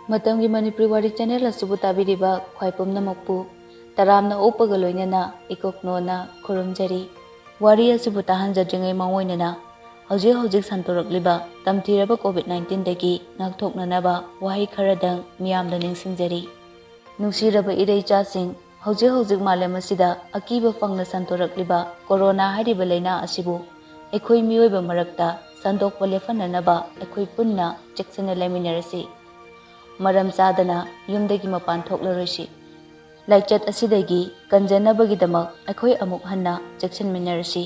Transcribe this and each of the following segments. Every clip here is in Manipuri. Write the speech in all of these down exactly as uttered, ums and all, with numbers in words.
ꯃꯇꯝꯒꯤ ꯃꯅꯤꯄꯨꯔꯤ ꯋꯥꯔꯤ ꯆꯦꯅꯦꯜ ꯑꯁꯤꯕꯨ ꯇꯥꯕꯤꯔꯤꯕ ꯈ꯭ꯋꯥꯏ ꯄꯨꯝꯅꯃꯛꯄꯨ ꯇꯔꯥꯝꯅ ꯑꯣꯛꯄꯒ ꯂꯣꯏꯅꯅ ꯏꯀꯣꯛꯅꯣꯅ ꯈꯨꯔꯨꯝꯖꯔꯤ꯫ ꯋꯥꯔꯤ ꯑꯁꯤꯕꯨ ꯇꯥꯍꯟꯖꯗ꯭ꯔꯤꯉꯩ ꯃꯥꯡꯑꯣꯏꯅꯅ ꯍꯧꯖꯤꯛ ꯍꯧꯖꯤꯛ ꯁꯟꯗꯣꯔꯛꯂꯤꯕ ꯇꯝꯊꯤꯔꯕ ꯀꯣꯚꯤꯗ ꯅꯥꯏꯟꯇꯤꯟꯗꯒꯤ ꯉꯥꯛꯊꯣꯛꯅꯅꯕ ꯋꯥꯍꯩ ꯈꯔꯗꯪ ꯃꯤꯌꯥꯝꯗ ꯅꯤꯡꯁꯤꯡꯖꯔꯤ꯫ ꯅꯨꯡꯁꯤꯔꯕ ꯏꯔꯩꯆꯥꯁꯤꯡ, ꯍꯧꯖꯤꯛ ꯍꯧꯖꯤꯛ ꯃꯥꯂꯦꯝ ꯑꯁꯤꯗ ꯑꯀꯤꯕ ꯐꯪꯅ ꯁꯟꯗꯣꯔꯛꯂꯤꯕ ꯀꯣꯔꯣꯅꯥ ꯍꯥꯏꯔꯤꯕ ꯂꯥꯏꯅꯥ ꯑꯁꯤꯕꯨ ꯑꯩꯈꯣꯏ ꯃꯤꯑꯣꯏꯕ ꯃꯔꯛꯇ ꯁꯟꯗꯣꯛꯄ ꯂꯦꯞꯍꯟꯅꯅꯕ ꯑꯩꯈꯣꯏ ꯄꯨꯟꯅ ꯆꯦꯛꯁꯤꯟꯅ ꯂꯩꯃꯤꯟꯅꯔꯁꯤ꯫ ꯃꯔꯝ ꯆꯥꯗꯅ ꯌꯨꯝꯗꯒꯤ ꯃꯄꯥꯟ ꯊꯣꯛꯂꯔꯣꯏꯁꯤ꯫ ꯂꯥꯏꯆꯠ ꯑꯁꯤꯗꯒꯤ ꯀꯟꯖꯅꯕꯒꯤꯗꯃꯛ ꯑꯩꯈꯣꯏ ꯑꯃꯨꯛ ꯍꯟꯅ ꯆꯦꯛꯁꯤꯟꯃꯤꯟꯅꯔꯁꯤ꯫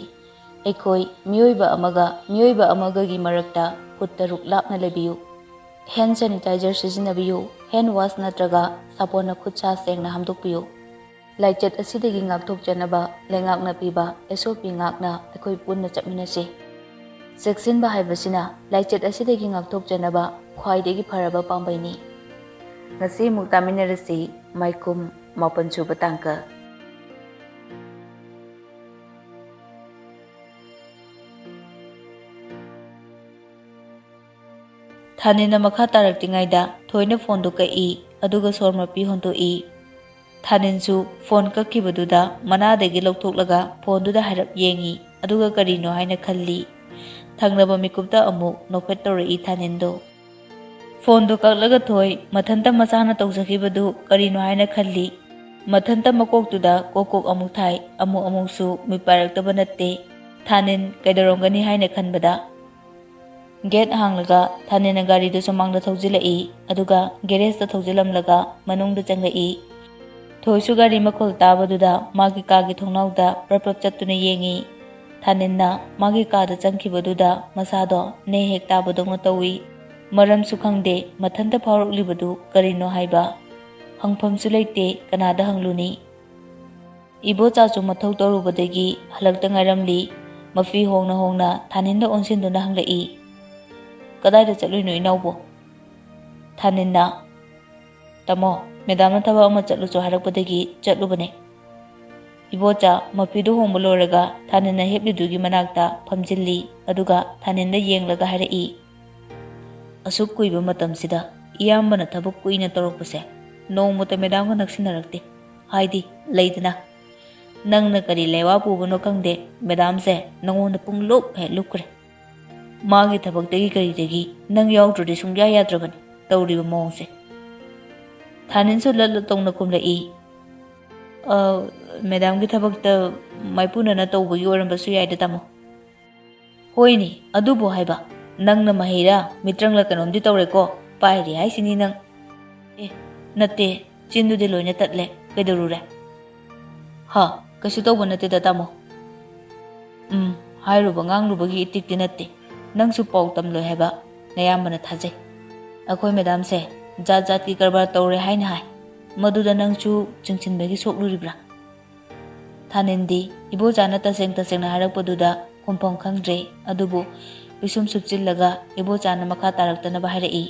ꯑꯩꯈꯣꯏ ꯃꯤꯑꯣꯏꯕ ꯑꯃꯒ ꯃꯤꯑꯣꯏꯕ ꯑꯃꯒꯒꯤ ꯃꯔꯛꯇ ꯐꯨꯠ ꯇꯔꯨꯛ ꯂꯥꯞꯅ ꯂꯩꯕꯤꯌꯨ꯫ ꯍꯦꯟ ꯁꯦꯅꯤꯇꯥꯏꯖꯔ ꯁꯤꯖꯤꯟꯅꯕꯤꯌꯨ꯫ ꯍꯦꯟ ꯋꯥꯁ ꯅꯠꯇ꯭ꯔꯒ ꯁꯥꯄꯣꯟꯅ ꯈꯨꯠ ꯁꯥ ꯁꯦꯡꯅ ꯍꯥꯝꯗꯣꯛꯄꯤꯌꯨ꯫ ꯂꯥꯏꯆꯠ ꯑꯁꯤꯗꯒꯤ ꯉꯥꯛꯊꯣꯛꯆꯅꯕ ꯂꯩꯉꯥꯛꯅ ꯄꯤꯕ ꯑꯦꯁ ꯑꯣ ꯄꯤ ꯉꯥꯛꯅ ꯑꯩꯈꯣꯏ ꯄꯨꯟꯅ ꯆꯠꯃꯤꯟꯅꯁꯤ꯫ ꯆꯦꯛꯁꯤꯟꯕ ꯍꯥꯏꯕꯁꯤꯅ ꯂꯥꯏꯆꯠ ꯑꯁꯤꯗꯒꯤ ꯉꯥꯛꯊꯣꯛꯆꯅꯕ ꯈ꯭ꯋꯥꯏꯗꯒꯤ ꯐꯔꯕ ꯄꯥꯝꯕꯩꯅꯤ꯫ ꯉꯁꯤ ꯑꯃꯨꯛ ꯇꯥꯃꯤꯟꯅꯔꯁꯤ, ꯃꯥꯏꯀꯨꯝ ꯃꯥꯄꯟ ꯁꯨꯕ ꯇꯥꯡꯀꯛ꯫ ꯊꯥꯅꯤꯟꯅ ꯃꯈꯥ ꯇꯥꯔꯛꯇ꯭ꯔꯤꯉꯩꯗ ꯊꯣꯏꯅ ꯐꯣꯟꯗꯨ ꯀꯛꯏ, ꯑꯗꯨꯒ ꯁꯣꯔ ꯃꯄꯤ ꯍꯣꯟꯗꯣꯛꯏ꯫ ꯊꯥꯅꯤꯟꯁꯨ ꯐꯣꯟ ꯀꯛꯈꯤꯕꯗꯨꯗ ꯃꯅꯥꯗꯒꯤ ꯂꯧꯊꯣꯛꯂꯒ ꯐꯣꯟꯗꯨꯗ ꯍꯥꯏꯔꯞ ꯌꯦꯡꯏ, ꯑꯗꯨꯒ ꯀꯔꯤꯅꯣ ꯍꯥꯏꯅ ꯈꯜꯂꯤ꯫ ꯊꯪꯅꯕ ꯃꯤꯀꯨꯞꯇ ꯑꯃꯨꯛ ꯅꯣꯛꯐꯦꯠ ꯇꯧꯔꯛꯏ ꯊꯥꯅꯤꯟꯗꯣ꯫ ꯐꯣꯟꯗꯣ ꯀꯛꯂꯒ ꯊꯣꯏ ꯃꯊꯟꯇ ꯃꯁꯥꯅ ꯇꯧꯖꯈꯤꯕꯗꯨ ꯀꯔꯤꯅꯣ ꯍꯥꯏꯅ ꯈꯜꯂꯤ꯫ ꯃꯊꯟꯇ ꯃꯀꯣꯛꯇꯨꯗ ꯀꯣꯛ ꯀꯣꯛ ꯑꯃꯨꯛ ꯊꯥꯏ, ꯑꯃꯨꯛ ꯑꯃꯨꯛꯁꯨ ꯃꯤꯠ ꯄꯥꯏꯔꯛꯇꯕ ꯅꯠꯇꯦ꯫ ꯊꯥꯅꯤꯟ ꯀꯩꯗꯧꯔꯝꯒꯅꯤ ꯍꯥꯏꯅ ꯈꯟꯕꯗ, ꯒꯦꯠ ꯍꯥꯡꯂꯒ ꯊꯥꯅꯤꯟꯅ ꯒꯥꯔꯤꯗꯨ ꯁꯨꯃꯥꯡꯗ ꯊꯧꯖꯤꯜꯂꯛꯏ, ꯑꯗꯨꯒ ꯒꯦꯔꯦꯖꯇ ꯊꯧꯖꯤꯜꯂꯝꯂꯒ ꯃꯅꯨꯡꯗ ꯆꯪꯂꯛꯏ꯫ ꯊꯣꯏꯁꯨ ꯒꯥꯔꯤ ꯃꯈꯣꯜ ꯇꯥꯕꯗꯨꯗ ꯃꯥꯒꯤ ꯀꯥꯒꯤ ꯊꯣꯡꯅꯥꯎꯗ ꯄ꯭ꯔꯞ ꯄ꯭ꯔꯞ ꯆꯠꯇꯨꯅ ꯌꯦꯡꯏ꯫ ꯊꯥꯅꯤꯟꯅ ꯃꯥꯒꯤ ꯀꯥꯗ ꯆꯪꯈꯤꯕꯗꯨꯗ ꯃꯁꯥꯗꯣ ꯅꯦ ꯍꯦꯛ ꯇꯥꯕꯗꯧꯅ ꯇꯧꯏ꯫ ꯃꯔꯝꯁꯨ ꯈꯪꯗꯦ, ꯃꯊꯟꯇ ꯐꯥꯎꯔꯛꯂꯤꯕꯗꯨ ꯀꯔꯤꯅꯣ ꯍꯥꯏꯕ꯫ ꯍꯪꯐꯝꯁꯨ ꯂꯩꯇꯦ, ꯀꯅꯥꯗ ꯍꯪꯂꯨꯅꯤ? ꯏꯕꯣꯆꯥꯁꯨ ꯃꯊꯧ ꯇꯧꯔꯨꯕꯗꯒꯤ ꯍꯜꯂꯛꯇ ꯉꯥꯏꯔꯝꯂꯤ꯫ ꯃꯐꯤ ꯍꯣꯡꯅ ꯍꯣꯡꯅ ꯊꯥꯅꯤꯟꯗ ꯑꯣꯟꯁꯤꯟꯗꯨꯅ ꯍꯪꯂꯛꯏ, "ꯀꯗꯥꯏꯗ ꯆꯠꯂꯨꯏꯅꯣ ꯏꯅꯥꯎꯕꯣ?" ꯊꯥꯅꯤꯟꯅ, "ꯇꯥꯃꯣ, ꯃꯦꯗꯥꯝꯅ ꯊꯕꯛ ꯑꯃ ꯆꯠꯂꯨꯆꯣ ꯍꯥꯏꯔꯛꯄꯗꯒꯤ ꯆꯠꯂꯨꯕꯅꯦ꯫" ꯏꯕꯣꯆꯥ ꯃꯐꯤꯗꯨ ꯍꯣꯡꯕ ꯂꯣꯏꯔꯒ ꯊꯥꯅꯤꯟꯅ ꯍꯤꯞꯂꯤꯗꯨꯒꯤ ꯃꯅꯥꯛꯇ ꯐꯝꯖꯤꯜꯂꯤ, ꯑꯗꯨꯒ ꯊꯥꯅꯤꯟꯗ ꯌꯦꯡꯂꯒ ꯍꯥꯏꯔꯛꯏ, "ꯑꯁꯨꯛ ꯀꯨꯏꯕ ꯃꯇꯝꯁꯤꯗ ꯏꯌꯥꯝꯕꯅ ꯊꯕꯛ ꯀꯨꯏꯅ ꯇꯧꯔꯛꯄꯁꯦ ꯅꯣꯡꯃꯇ ꯃꯦꯗꯥꯝꯒ ꯅꯛꯁꯤꯟꯅꯔꯛꯇꯦ꯫ ꯍꯥꯏꯗꯤ, ꯂꯩꯗꯅ, ꯅꯪꯅ ꯀꯔꯤ ꯂꯩꯋꯥ ꯄꯨꯕꯅꯣ ꯈꯪꯗꯦ, ꯃꯦꯗꯥꯝꯁꯦ ꯅꯪꯉꯣꯟꯗ ꯄꯨꯡꯂꯨꯞ ꯍꯦꯛ ꯂꯨꯞꯈ꯭ꯔꯦ꯫ ꯃꯥꯒꯤ ꯊꯕꯛꯇꯒꯤ ꯀꯔꯤꯗꯒꯤ ꯅꯪ ꯌꯥꯎꯗ꯭ꯔꯗꯤ ꯁꯨꯡꯌꯥ ꯌꯥꯗ꯭ꯔꯕꯅꯤ ꯇꯧꯔꯤꯕ ꯃꯑꯣꯡꯁꯦ꯫ ꯊꯥꯅꯤꯟꯁꯨ ꯂꯠꯂ ꯇꯧꯅ ꯈꯨꯝꯂꯛꯏ, "ꯑ, ꯃꯦꯗꯥꯝꯒꯤ ꯊꯕꯛꯇ ꯃꯥꯏꯄꯨꯅꯅ ꯇꯧꯕꯒꯤ ꯑꯣꯏꯔꯝꯕꯁꯨ ꯌꯥꯏꯗ, ꯇꯥꯃꯣ꯫" "ꯍꯣꯏꯅꯦ, ꯑꯗꯨꯕꯨ ꯍꯥꯏꯕ, ꯅꯪꯅ ꯃꯍꯩꯔꯥ ꯃꯤꯇ꯭ꯔꯪꯂ ꯀꯩꯅꯣꯝꯗꯤ ꯇꯧꯔꯦꯀꯣ, ꯄꯥꯏꯔꯤ ꯍꯥꯏꯁꯤꯅꯤ ꯅꯪ꯫" "ꯑꯦ, ꯅꯠꯇꯦ, ꯆꯤꯟꯗꯨꯗꯤ ꯂꯣꯏꯅ ꯇꯠꯂꯦ, ꯀꯩꯗꯧꯔꯨꯔꯦ?" "ꯍꯥ, ꯀꯩꯁꯨ ꯇꯧꯕ ꯅꯠꯇꯦꯗ, ꯇꯥꯃꯣ꯫" "ꯎꯝ, ꯍꯥꯏꯔꯨꯕ ꯉꯥꯡꯂꯨꯕꯒꯤ ꯏꯇꯤꯛꯇꯤ ꯅꯠꯇꯦ꯫ ꯅꯪꯁꯨ ꯄꯥꯎ ꯇꯝꯂꯣꯏ ꯍꯥꯏꯕ ꯅꯌꯥꯝꯕꯅ ꯊꯥꯖꯩ꯫ ꯑꯩꯈꯣꯏ ꯃꯦꯗꯥꯝꯁꯦ ꯖꯥꯠ ꯖꯥꯠꯀꯤ ꯀꯔꯕꯥꯔ ꯇꯧꯔꯦ ꯍꯥꯏꯅ ꯍꯥꯏ꯫ ꯃꯗꯨꯗ ꯅꯪꯁꯨ ꯆꯤꯡꯁꯤꯟꯕꯒꯤ ꯁꯣꯛꯂꯨꯔꯤꯕ꯭ꯔꯥ?" ꯊꯥꯅꯤꯟꯗꯤ ꯏꯕꯣꯆꯥꯅ ꯇꯁꯦꯡ ꯇꯁꯦꯡꯅ ꯍꯥꯏꯔꯛꯄꯗꯨꯗ ꯈꯨꯝꯐꯝ ꯈꯪꯗ꯭ꯔꯦ, ꯑꯗꯨꯕꯨ ꯄꯤꯁꯨꯝ ꯁꯨꯞꯆꯤꯜꯂꯒ ꯏꯕꯣꯆꯥꯅ ꯃꯈꯥ ꯇꯥꯔꯛꯇꯅꯕ ꯍꯥꯏꯔꯛꯏ,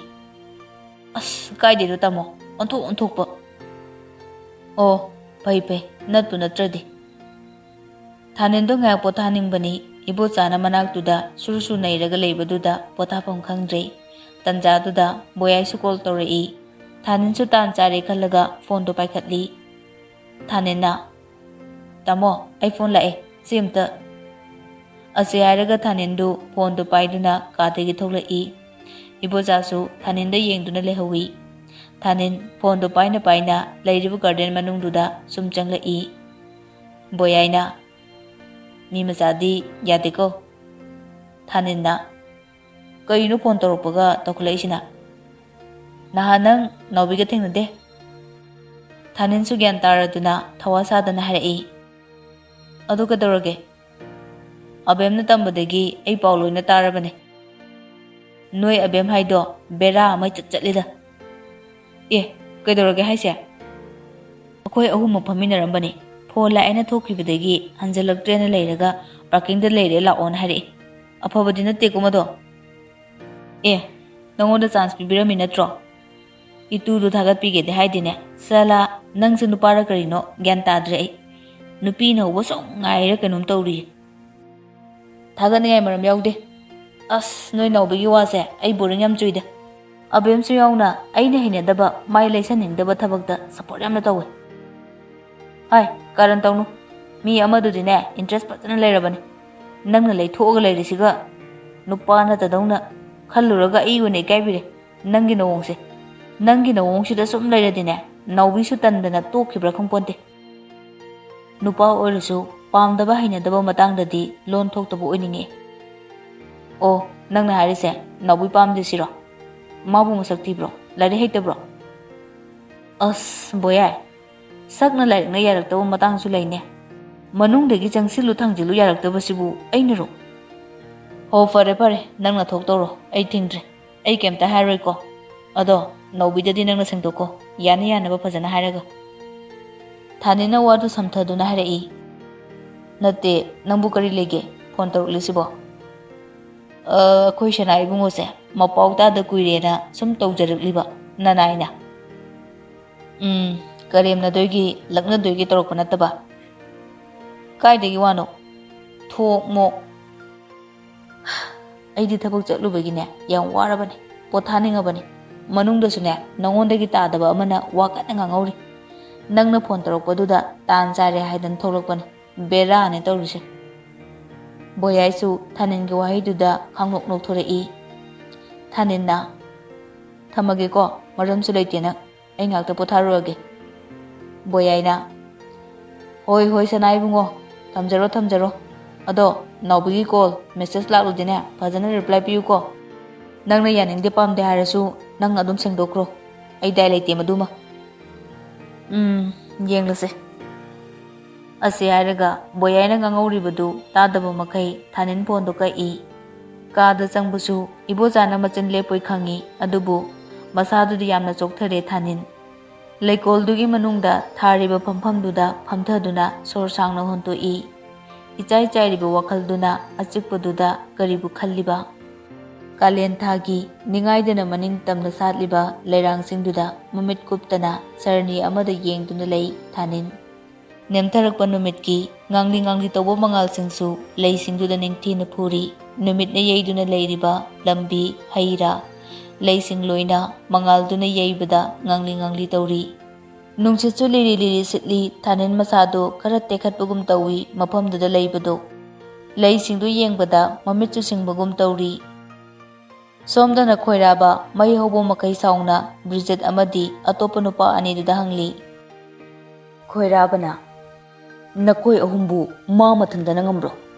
"ꯑꯁ, ꯀꯥꯏꯗꯦꯗꯣ ꯇꯥꯃꯣ, ꯑꯣꯟꯊꯣꯛ ꯑꯣꯟꯊꯣꯛꯄ꯫" "ꯑꯣ, ꯐꯩ ꯐꯩ, ꯅꯠꯄꯨ ꯅꯠꯇ꯭ꯔꯗꯤ꯫" ꯊꯥꯅꯤꯟꯗꯣ ꯉꯥꯏꯍꯥꯛ ꯄꯣꯊꯥꯅꯤꯡꯕꯅꯤ꯫ ꯏꯕꯣꯆꯥꯅ ꯃꯅꯥꯛꯇꯨꯗ ꯁꯨꯔꯨ ꯁꯨꯔꯨ ꯅꯩꯔꯒ ꯂꯩꯕꯗꯨꯗ ꯄꯣꯊꯥꯐꯝ ꯈꯪꯗ꯭ꯔꯦ꯫ ꯇꯟꯖꯥꯗꯨꯗ ꯕꯣꯌꯥꯏꯁꯨ ꯀꯣꯜ ꯇꯧꯔꯛꯏ꯫ ꯊꯥꯅꯤꯟꯁꯨ ꯇꯥꯟ ꯆꯥꯔꯦ ꯈꯜꯂꯒ ꯐꯣꯟꯗꯣ ꯄꯥꯏꯈꯠꯂꯤ꯫ ꯊꯥꯅꯤꯟꯅ, "ꯇꯥꯃꯣ, ꯑꯩ ꯐꯣꯟ ꯂꯥꯛꯑꯦ, ꯁꯤ ꯑꯝꯇ꯫" ꯑꯁꯤ ꯍꯥꯏꯔꯒ ꯊꯥꯅꯤꯟꯗꯨ ꯐꯣꯟꯗꯨ ꯄꯥꯏꯗꯨꯅ ꯀꯥꯗꯒꯤ ꯊꯣꯛꯂꯛꯏ꯫ ꯏꯕꯣꯆꯥꯁꯨ ꯊꯥꯅꯤꯟꯗ ꯌꯦꯡꯗꯨꯅ ꯂꯩꯍꯧꯏ꯫ ꯊꯥꯅꯤꯟ ꯐꯣꯟꯗꯨ ꯄꯥꯏꯅ ꯄꯥꯏꯅ ꯂꯩꯔꯤꯕ ꯒꯥꯔꯗꯦꯟ ꯃꯅꯨꯡꯗꯨꯗ ꯁꯨꯝ ꯆꯪꯂꯛꯏ꯫ ꯕꯣꯌꯥꯏꯅ, "ꯃꯤ ꯃꯆꯥꯗꯤ ꯌꯥꯗꯦꯀꯣ꯫" ꯊꯥꯅꯤꯟꯅ, "ꯀꯩꯅꯣ ꯐꯣꯟ ꯇꯧꯔꯛꯄꯒ ꯇꯧꯈꯠꯂꯛꯏꯁꯤꯅ? ꯅꯍꯥꯟ ꯅꯪ ꯅꯥꯎꯕꯤꯒ ꯊꯦꯡꯅꯗꯦ?" ꯊꯥꯅꯤꯟꯁꯨ ꯒ꯭ꯌꯥꯟ ꯇꯥꯔꯗꯨꯅ ꯊꯋꯥ ꯁꯥꯗꯅ ꯍꯥꯏꯔꯛꯏ, "ꯑꯗꯨ ꯀꯩꯗꯧꯔꯒꯦ? ꯑꯕꯦꯝꯅ ꯇꯝꯕꯗꯒꯤ ꯑꯩ ꯄꯥꯎ ꯂꯣꯏꯅ ꯇꯥꯔꯕꯅꯦ꯫ ꯅꯣꯏ ꯑꯕꯦꯝ ꯍꯥꯏꯗꯣ ꯕꯦꯔꯥ ꯑꯃ ꯏꯆꯠ ꯆꯠꯂꯤꯗ꯫" "ꯑꯦ, ꯀꯩꯗꯧꯔꯒꯦ ꯍꯥꯏꯁꯦ?" "ꯑꯩꯈꯣꯏ ꯑꯍꯨꯝꯃꯛ ꯐꯝꯃꯤꯟꯅꯔꯝꯕꯅꯤ꯫ ꯐꯣꯟ ꯂꯥꯛꯑꯦꯅ ꯊꯣꯛꯈꯤꯕꯗꯒꯤ ꯍꯟꯖꯜꯂꯛꯇ꯭ꯔꯦꯅ ꯂꯩꯔꯒ ꯄꯥꯔꯀꯤꯡꯗ ꯂꯩꯔꯦ ꯂꯥꯛꯑꯣꯅ ꯍꯥꯏꯔꯛꯏ꯫ ꯑꯐꯕꯗꯤ ꯅꯠꯇꯦꯀꯣ ꯃꯗꯣ꯫" "ꯑꯦ, ꯅꯪꯉꯣꯟꯗ ꯆꯥꯟꯁ ꯄꯤꯕꯤꯔꯝꯃꯤ ꯅꯠꯇ꯭ꯔꯣ? ꯏꯇꯨꯗꯣ ꯊꯥꯒꯠꯄꯤꯒꯦꯗꯤ ꯍꯥꯏꯗꯦꯅꯦ꯫ ꯁꯂꯥ, ꯅꯪꯁꯦ ꯅꯨꯄꯥꯔ ꯀꯔꯤꯅꯣ ꯒ꯭ꯌꯥꯟ ꯇꯥꯗ꯭ꯔꯦ ꯑꯩ꯫ ꯅꯨꯄꯤꯅ ꯍꯧꯕ ꯁꯨꯝ ꯉꯥꯏꯔ ꯀꯩꯅꯣꯝ ꯇꯧꯔꯤꯌꯦ꯫" "ꯊꯥꯒꯠꯅꯤꯡꯉꯥꯏ ꯃꯔꯝ ꯌꯥꯎꯗꯦ꯫ ꯑꯁ, ꯅꯣꯏ ꯅꯥꯎꯕꯤꯒꯤ ꯋꯥꯁꯦ ꯑꯩ ꯕꯣꯔꯤꯡ ꯌꯥꯝ ꯆꯨꯏꯗ꯫ ꯑꯕꯦꯝꯁꯨ ꯌꯥꯎꯅ ꯑꯩꯅ ꯍꯩꯅꯗꯕ, ꯃꯥꯏ ꯂꯩꯁꯟꯅꯤꯡꯗꯕ ꯊꯕꯛꯇ ꯁꯞꯄꯣꯔꯠ ꯌꯥꯝꯅ ꯇꯧꯋꯦ꯫ ꯍꯥꯏ, ꯀꯥꯔꯟ ꯇꯧꯅꯨ꯫ ꯃꯤ ꯑꯃꯗꯨꯗꯤꯅꯦ, ꯏꯟꯇꯔꯦꯁ ꯐꯖꯅ ꯂꯩꯔꯕꯅꯤ꯫ ꯅꯪꯅ ꯂꯩꯊꯣꯛꯑꯒ ꯂꯩꯔꯤꯁꯤꯒ ꯅꯨꯄꯥ ꯅꯠꯇꯗꯧꯅ ꯈꯜꯂꯨꯔꯒ ꯑꯩ ꯑꯣꯏꯅ ꯏꯀꯥꯏꯕꯤꯔꯦ꯫ ꯅꯪꯒꯤ ꯅꯑꯣꯡꯁꯦ, ꯅꯪꯒꯤ ꯅꯑꯣꯡꯁꯤꯗ ꯁꯨꯝ ꯂꯩꯔꯗꯤꯅꯦ, ꯅꯥꯎꯕꯤꯁꯨ ꯇꯟꯗꯅ ꯇꯣꯛꯈꯤꯕ꯭ꯔꯥ ꯈꯪꯄꯣꯟꯇꯦ꯫ ꯅꯨꯄꯥ ꯑꯣꯏꯔꯁꯨ ꯄꯥꯝꯗꯕ ꯍꯩꯅꯗꯕ ꯃꯇꯥꯡꯗꯗꯤ ꯂꯣꯟ ꯊꯣꯛꯇꯕ ꯑꯣꯏꯅꯤꯡꯉꯦ꯫ ꯑꯣ, ꯅꯪꯅ ꯍꯥꯏꯔꯤꯁꯦ ꯅꯥꯎꯕꯤ ꯄꯥꯝꯗꯦ ꯁꯤꯔꯣ? ꯃꯥꯕꯨ ꯃꯁꯛ ꯊꯤꯕ꯭ꯔꯣ? ꯂꯥꯏꯔꯤꯛ ꯍꯩꯇꯕ꯭ꯔꯣ? ꯑꯁ, ꯕꯣꯌꯥꯏ, ꯁꯛꯅ ꯂꯥꯏꯔꯤꯛꯅ ꯌꯥꯔꯛꯇꯕ ꯃꯇꯥꯡꯁꯨ ꯂꯩꯅꯦ꯫ ꯃꯅꯨꯡꯗꯒꯤ ꯆꯪꯁꯤꯜꯂꯨ ꯊꯥꯡꯖꯤꯜꯂꯨ ꯌꯥꯔꯛꯇꯕꯁꯤꯕꯨ ꯑꯩꯅꯔꯣ? ꯍꯣ, ꯐꯔꯦ ꯐꯔꯦ, ꯅꯪꯅ ꯊꯣꯛꯇꯧꯔꯣ, ꯑꯩ ꯊꯤꯡꯗ꯭ꯔꯦ꯫ ꯑꯩ ꯀꯩꯝꯇ ꯍꯥꯏꯔꯣꯏꯀꯣ꯫ ꯑꯗꯣ ꯅꯥꯎꯕꯤꯗꯗꯤ ꯅꯪꯅ ꯁꯦꯡꯗꯣꯛꯀꯣ, ꯌꯥꯅ ꯌꯥꯅꯕ ꯐꯖꯅ ꯍꯥꯏꯔꯒ꯫ ꯊꯥꯅꯤꯅ ꯋꯥꯗꯨ ꯁꯝꯊꯗꯨꯅ ꯍꯥꯏꯔꯛꯏ, "ꯅꯠꯇꯦ, ꯅꯪꯕꯨ ꯀꯔꯤ ꯂꯩꯒꯦ? ꯐꯣꯟ ꯇꯧꯔꯛꯂꯤꯁꯤꯕꯣ?" "ꯑ, ꯑꯩꯈꯣꯏ ꯁꯅꯥ ꯏꯕꯨꯡꯉꯣꯁꯦ ꯃꯄꯥꯎ ꯇꯥꯗ ꯀꯨꯏꯔꯦꯅ ꯁꯨꯝ ꯇꯧꯖꯔꯛꯂꯤꯕ, ꯅꯅꯥꯏꯅ꯫ ꯎꯝ, ꯀꯔꯦꯝꯅꯗꯣꯏꯒꯤ, ꯂꯛꯅꯗꯣꯏꯒꯤ ꯇꯧꯔꯛꯄ ꯅꯠꯇꯕ꯫ ꯀꯥꯏꯗꯒꯤ ꯋꯥꯅꯣ? ꯊꯣꯛ ꯃꯣꯛ꯫ ꯑꯩꯗꯤ ꯊꯕꯛ ꯆꯠꯂꯨꯕꯒꯤꯅꯦ, ꯌꯥꯝ ꯋꯥꯔꯕꯅꯤ, ꯄꯣꯊꯥꯅꯤꯡꯉꯕꯅꯤ꯫ ꯃꯅꯨꯡꯗꯁꯨꯅꯦ, ꯅꯉꯣꯟꯗꯒꯤ ꯇꯥꯗꯕ ꯑꯃꯅ ꯋꯥ ꯀꯟꯅ ꯉꯥꯡꯍꯧꯔꯤ꯫ ꯅꯪꯅ ꯐꯣꯟ ꯇꯧꯔꯛꯄꯗꯨꯗ ꯇꯥꯟ ꯆꯥꯔꯦ ꯍꯥꯏꯗꯅ ꯊꯣꯛꯂꯛꯄꯅꯤ꯫ ꯕꯦꯔꯥꯅꯦ ꯇꯧꯔꯤꯁꯦ꯫" ꯕꯣꯌꯥꯏꯁꯨ ꯊꯥꯅꯤꯟꯒꯤ ꯋꯥꯍꯩꯗꯨꯗ ꯈꯪꯅꯣꯛ ꯅꯣꯛꯊꯣꯔꯛꯏ꯫ ꯊꯥꯅꯤꯟꯅ, "ꯊꯝꯃꯒꯦꯀꯣ, ꯃꯔꯝꯁꯨ ꯂꯩꯇꯦ ꯅꯪ꯫ ꯑꯩ ꯉꯥꯛꯇ ꯄꯣꯊꯥꯔꯨꯔꯒꯦ꯫" ꯕꯣꯌꯥꯏꯅ, "ꯍꯣꯏ, ꯍꯣꯏ, ꯁꯅꯥ ꯏꯕꯨꯡꯉꯣ, ꯊꯝꯖꯔꯣ, ꯊꯝꯖꯔꯣ꯫ ꯑꯗꯣ ꯅꯥꯎꯕꯤꯒꯤ ꯀꯣꯜ, ꯃꯦꯁꯦꯖ ꯂꯥꯛꯂꯨꯗꯤꯅꯦ, ꯐꯖꯅ ꯔꯤꯄ꯭ꯂꯥꯏ ꯄꯤꯌꯨꯀꯣ꯫ ꯅꯪꯅ ꯌꯥꯅꯤꯡꯗꯦ ꯄꯥꯝꯗꯦ ꯍꯥꯏꯔꯁꯨ ꯅꯪ ꯑꯗꯨꯝ ꯁꯦꯡꯗꯣꯛꯈ꯭ꯔꯣ꯫ ꯑꯩ ꯗꯥꯏ ꯂꯩꯇꯦ ꯃꯗꯨꯃ꯫" "ꯎꯝ, ꯌꯦꯡꯂꯁꯦ꯫" ꯑꯁꯤ ꯍꯥꯏꯔꯒ ꯕꯣꯌꯥꯏꯅ ꯉꯥꯡꯍꯧꯔꯤꯕꯗꯨ ꯇꯥꯗꯕ ꯃꯈꯩ ꯊꯥꯅꯤꯟ ꯐꯣꯟꯗꯨ ꯀꯛꯏ꯫ ꯀꯥꯗ ꯆꯪꯕꯁꯨ ꯏꯕꯣꯆꯥꯅ ꯃꯆꯤꯟ ꯂꯦꯞꯄꯣꯏ ꯈꯪꯏ, ꯑꯗꯨꯕꯨ ꯃꯁꯥꯗꯨꯗꯤ ꯌꯥꯝꯅ ꯆꯣꯛꯊꯔꯦ ꯊꯥꯅꯤꯟ꯫ ꯂꯩꯀꯣꯜꯗꯨꯒꯤ ꯃꯅꯨꯡꯗ ꯊꯥꯔꯤꯕ ꯐꯝꯐꯝꯗꯨꯗ ꯐꯝꯊꯗꯨꯅ ꯁꯣꯔ ꯁꯥꯡꯅ ꯍꯣꯟꯇꯣꯛꯏ꯫ ꯏꯆꯥꯏ ꯆꯥꯏꯔꯤꯕ ꯋꯥꯈꯜꯗꯨꯅ ꯑꯆꯤꯛꯄꯗꯨꯗ ꯀꯔꯤꯕꯨ ꯈꯜꯂꯤꯕ? ꯀꯥꯂꯦꯟ ꯊꯥꯒꯤ ꯅꯤꯡꯉꯥꯏꯗꯅ ꯃꯅꯤꯡ ꯇꯝꯅ ꯁꯥꯠꯂꯤꯕ ꯂꯩꯔꯥꯡꯁꯤꯡꯗꯨꯗ ꯃꯃꯤꯠ ꯀꯨꯞꯇꯅ ꯁꯔꯅꯤ ꯑꯃꯗ ꯌꯦꯡꯗꯨꯅ ꯂꯩ ꯊꯥꯅꯤꯟ꯫ ꯅꯦꯝꯊꯔꯛꯄ ꯅꯨꯃꯤꯠꯀꯤ ꯉꯥꯡꯂꯤ ꯉꯥꯡꯂꯤ ꯇꯧꯕ ꯃꯉꯥꯜꯁꯤꯡꯁꯨ ꯂꯩꯁꯤꯡꯗꯨꯗ ꯅꯤꯡꯊꯤꯅ ꯐꯨꯔꯤ꯫ ꯅꯨꯃꯤꯠꯅ ꯌꯩꯗꯨꯅ ꯂꯩꯔꯤꯕ ꯂꯝꯕꯤ, ꯍꯩ ꯔꯥ, ꯂꯩꯁꯤꯡ ꯂꯣꯏꯅ ꯃꯉꯥꯜꯗꯨꯅ ꯌꯩꯕꯗ ꯉꯥꯡꯂꯤ ꯉꯥꯡꯂꯤ ꯇꯧꯔꯤ꯫ ꯅꯨꯡꯁꯤꯠꯁꯨ ꯂꯤꯔꯤ ꯂꯤꯔꯤ ꯁꯤꯠꯂꯤ꯫ ꯊꯥꯅꯤꯟ ꯃꯁꯥꯗꯨ ꯈꯔ ꯇꯦꯛꯈꯠꯄꯒꯨꯝ ꯇꯧꯏ ꯃꯐꯝꯗꯨꯗ ꯂꯩꯕꯗꯨ꯫ ꯂꯩꯁꯤꯡꯗꯨ ꯌꯦꯡꯕꯗ ꯃꯃꯤꯠꯁꯨ ꯁꯤꯡꯕꯒꯨꯝ ꯇꯧꯔꯤ꯫ ꯁꯣꯝꯗꯅ ꯈꯣꯏꯔꯥꯕ ꯃꯩ ꯍꯧꯕ ꯃꯈꯩ ꯁꯥꯎꯅ ꯕ꯭ꯔꯤꯖꯤꯠ ꯑꯃꯗꯤ ꯑꯇꯣꯞꯄ ꯅꯨꯄꯥ ꯑꯅꯤꯗꯨꯗ ꯍꯪꯂꯤ꯫ ꯈꯣꯏꯔꯥꯕꯅ, "ꯅꯈꯣꯏ ꯑꯍꯨꯝꯕꯨ ꯃꯥ ꯃꯊꯟꯗꯅ ꯉꯝꯕ꯭ꯔꯣ?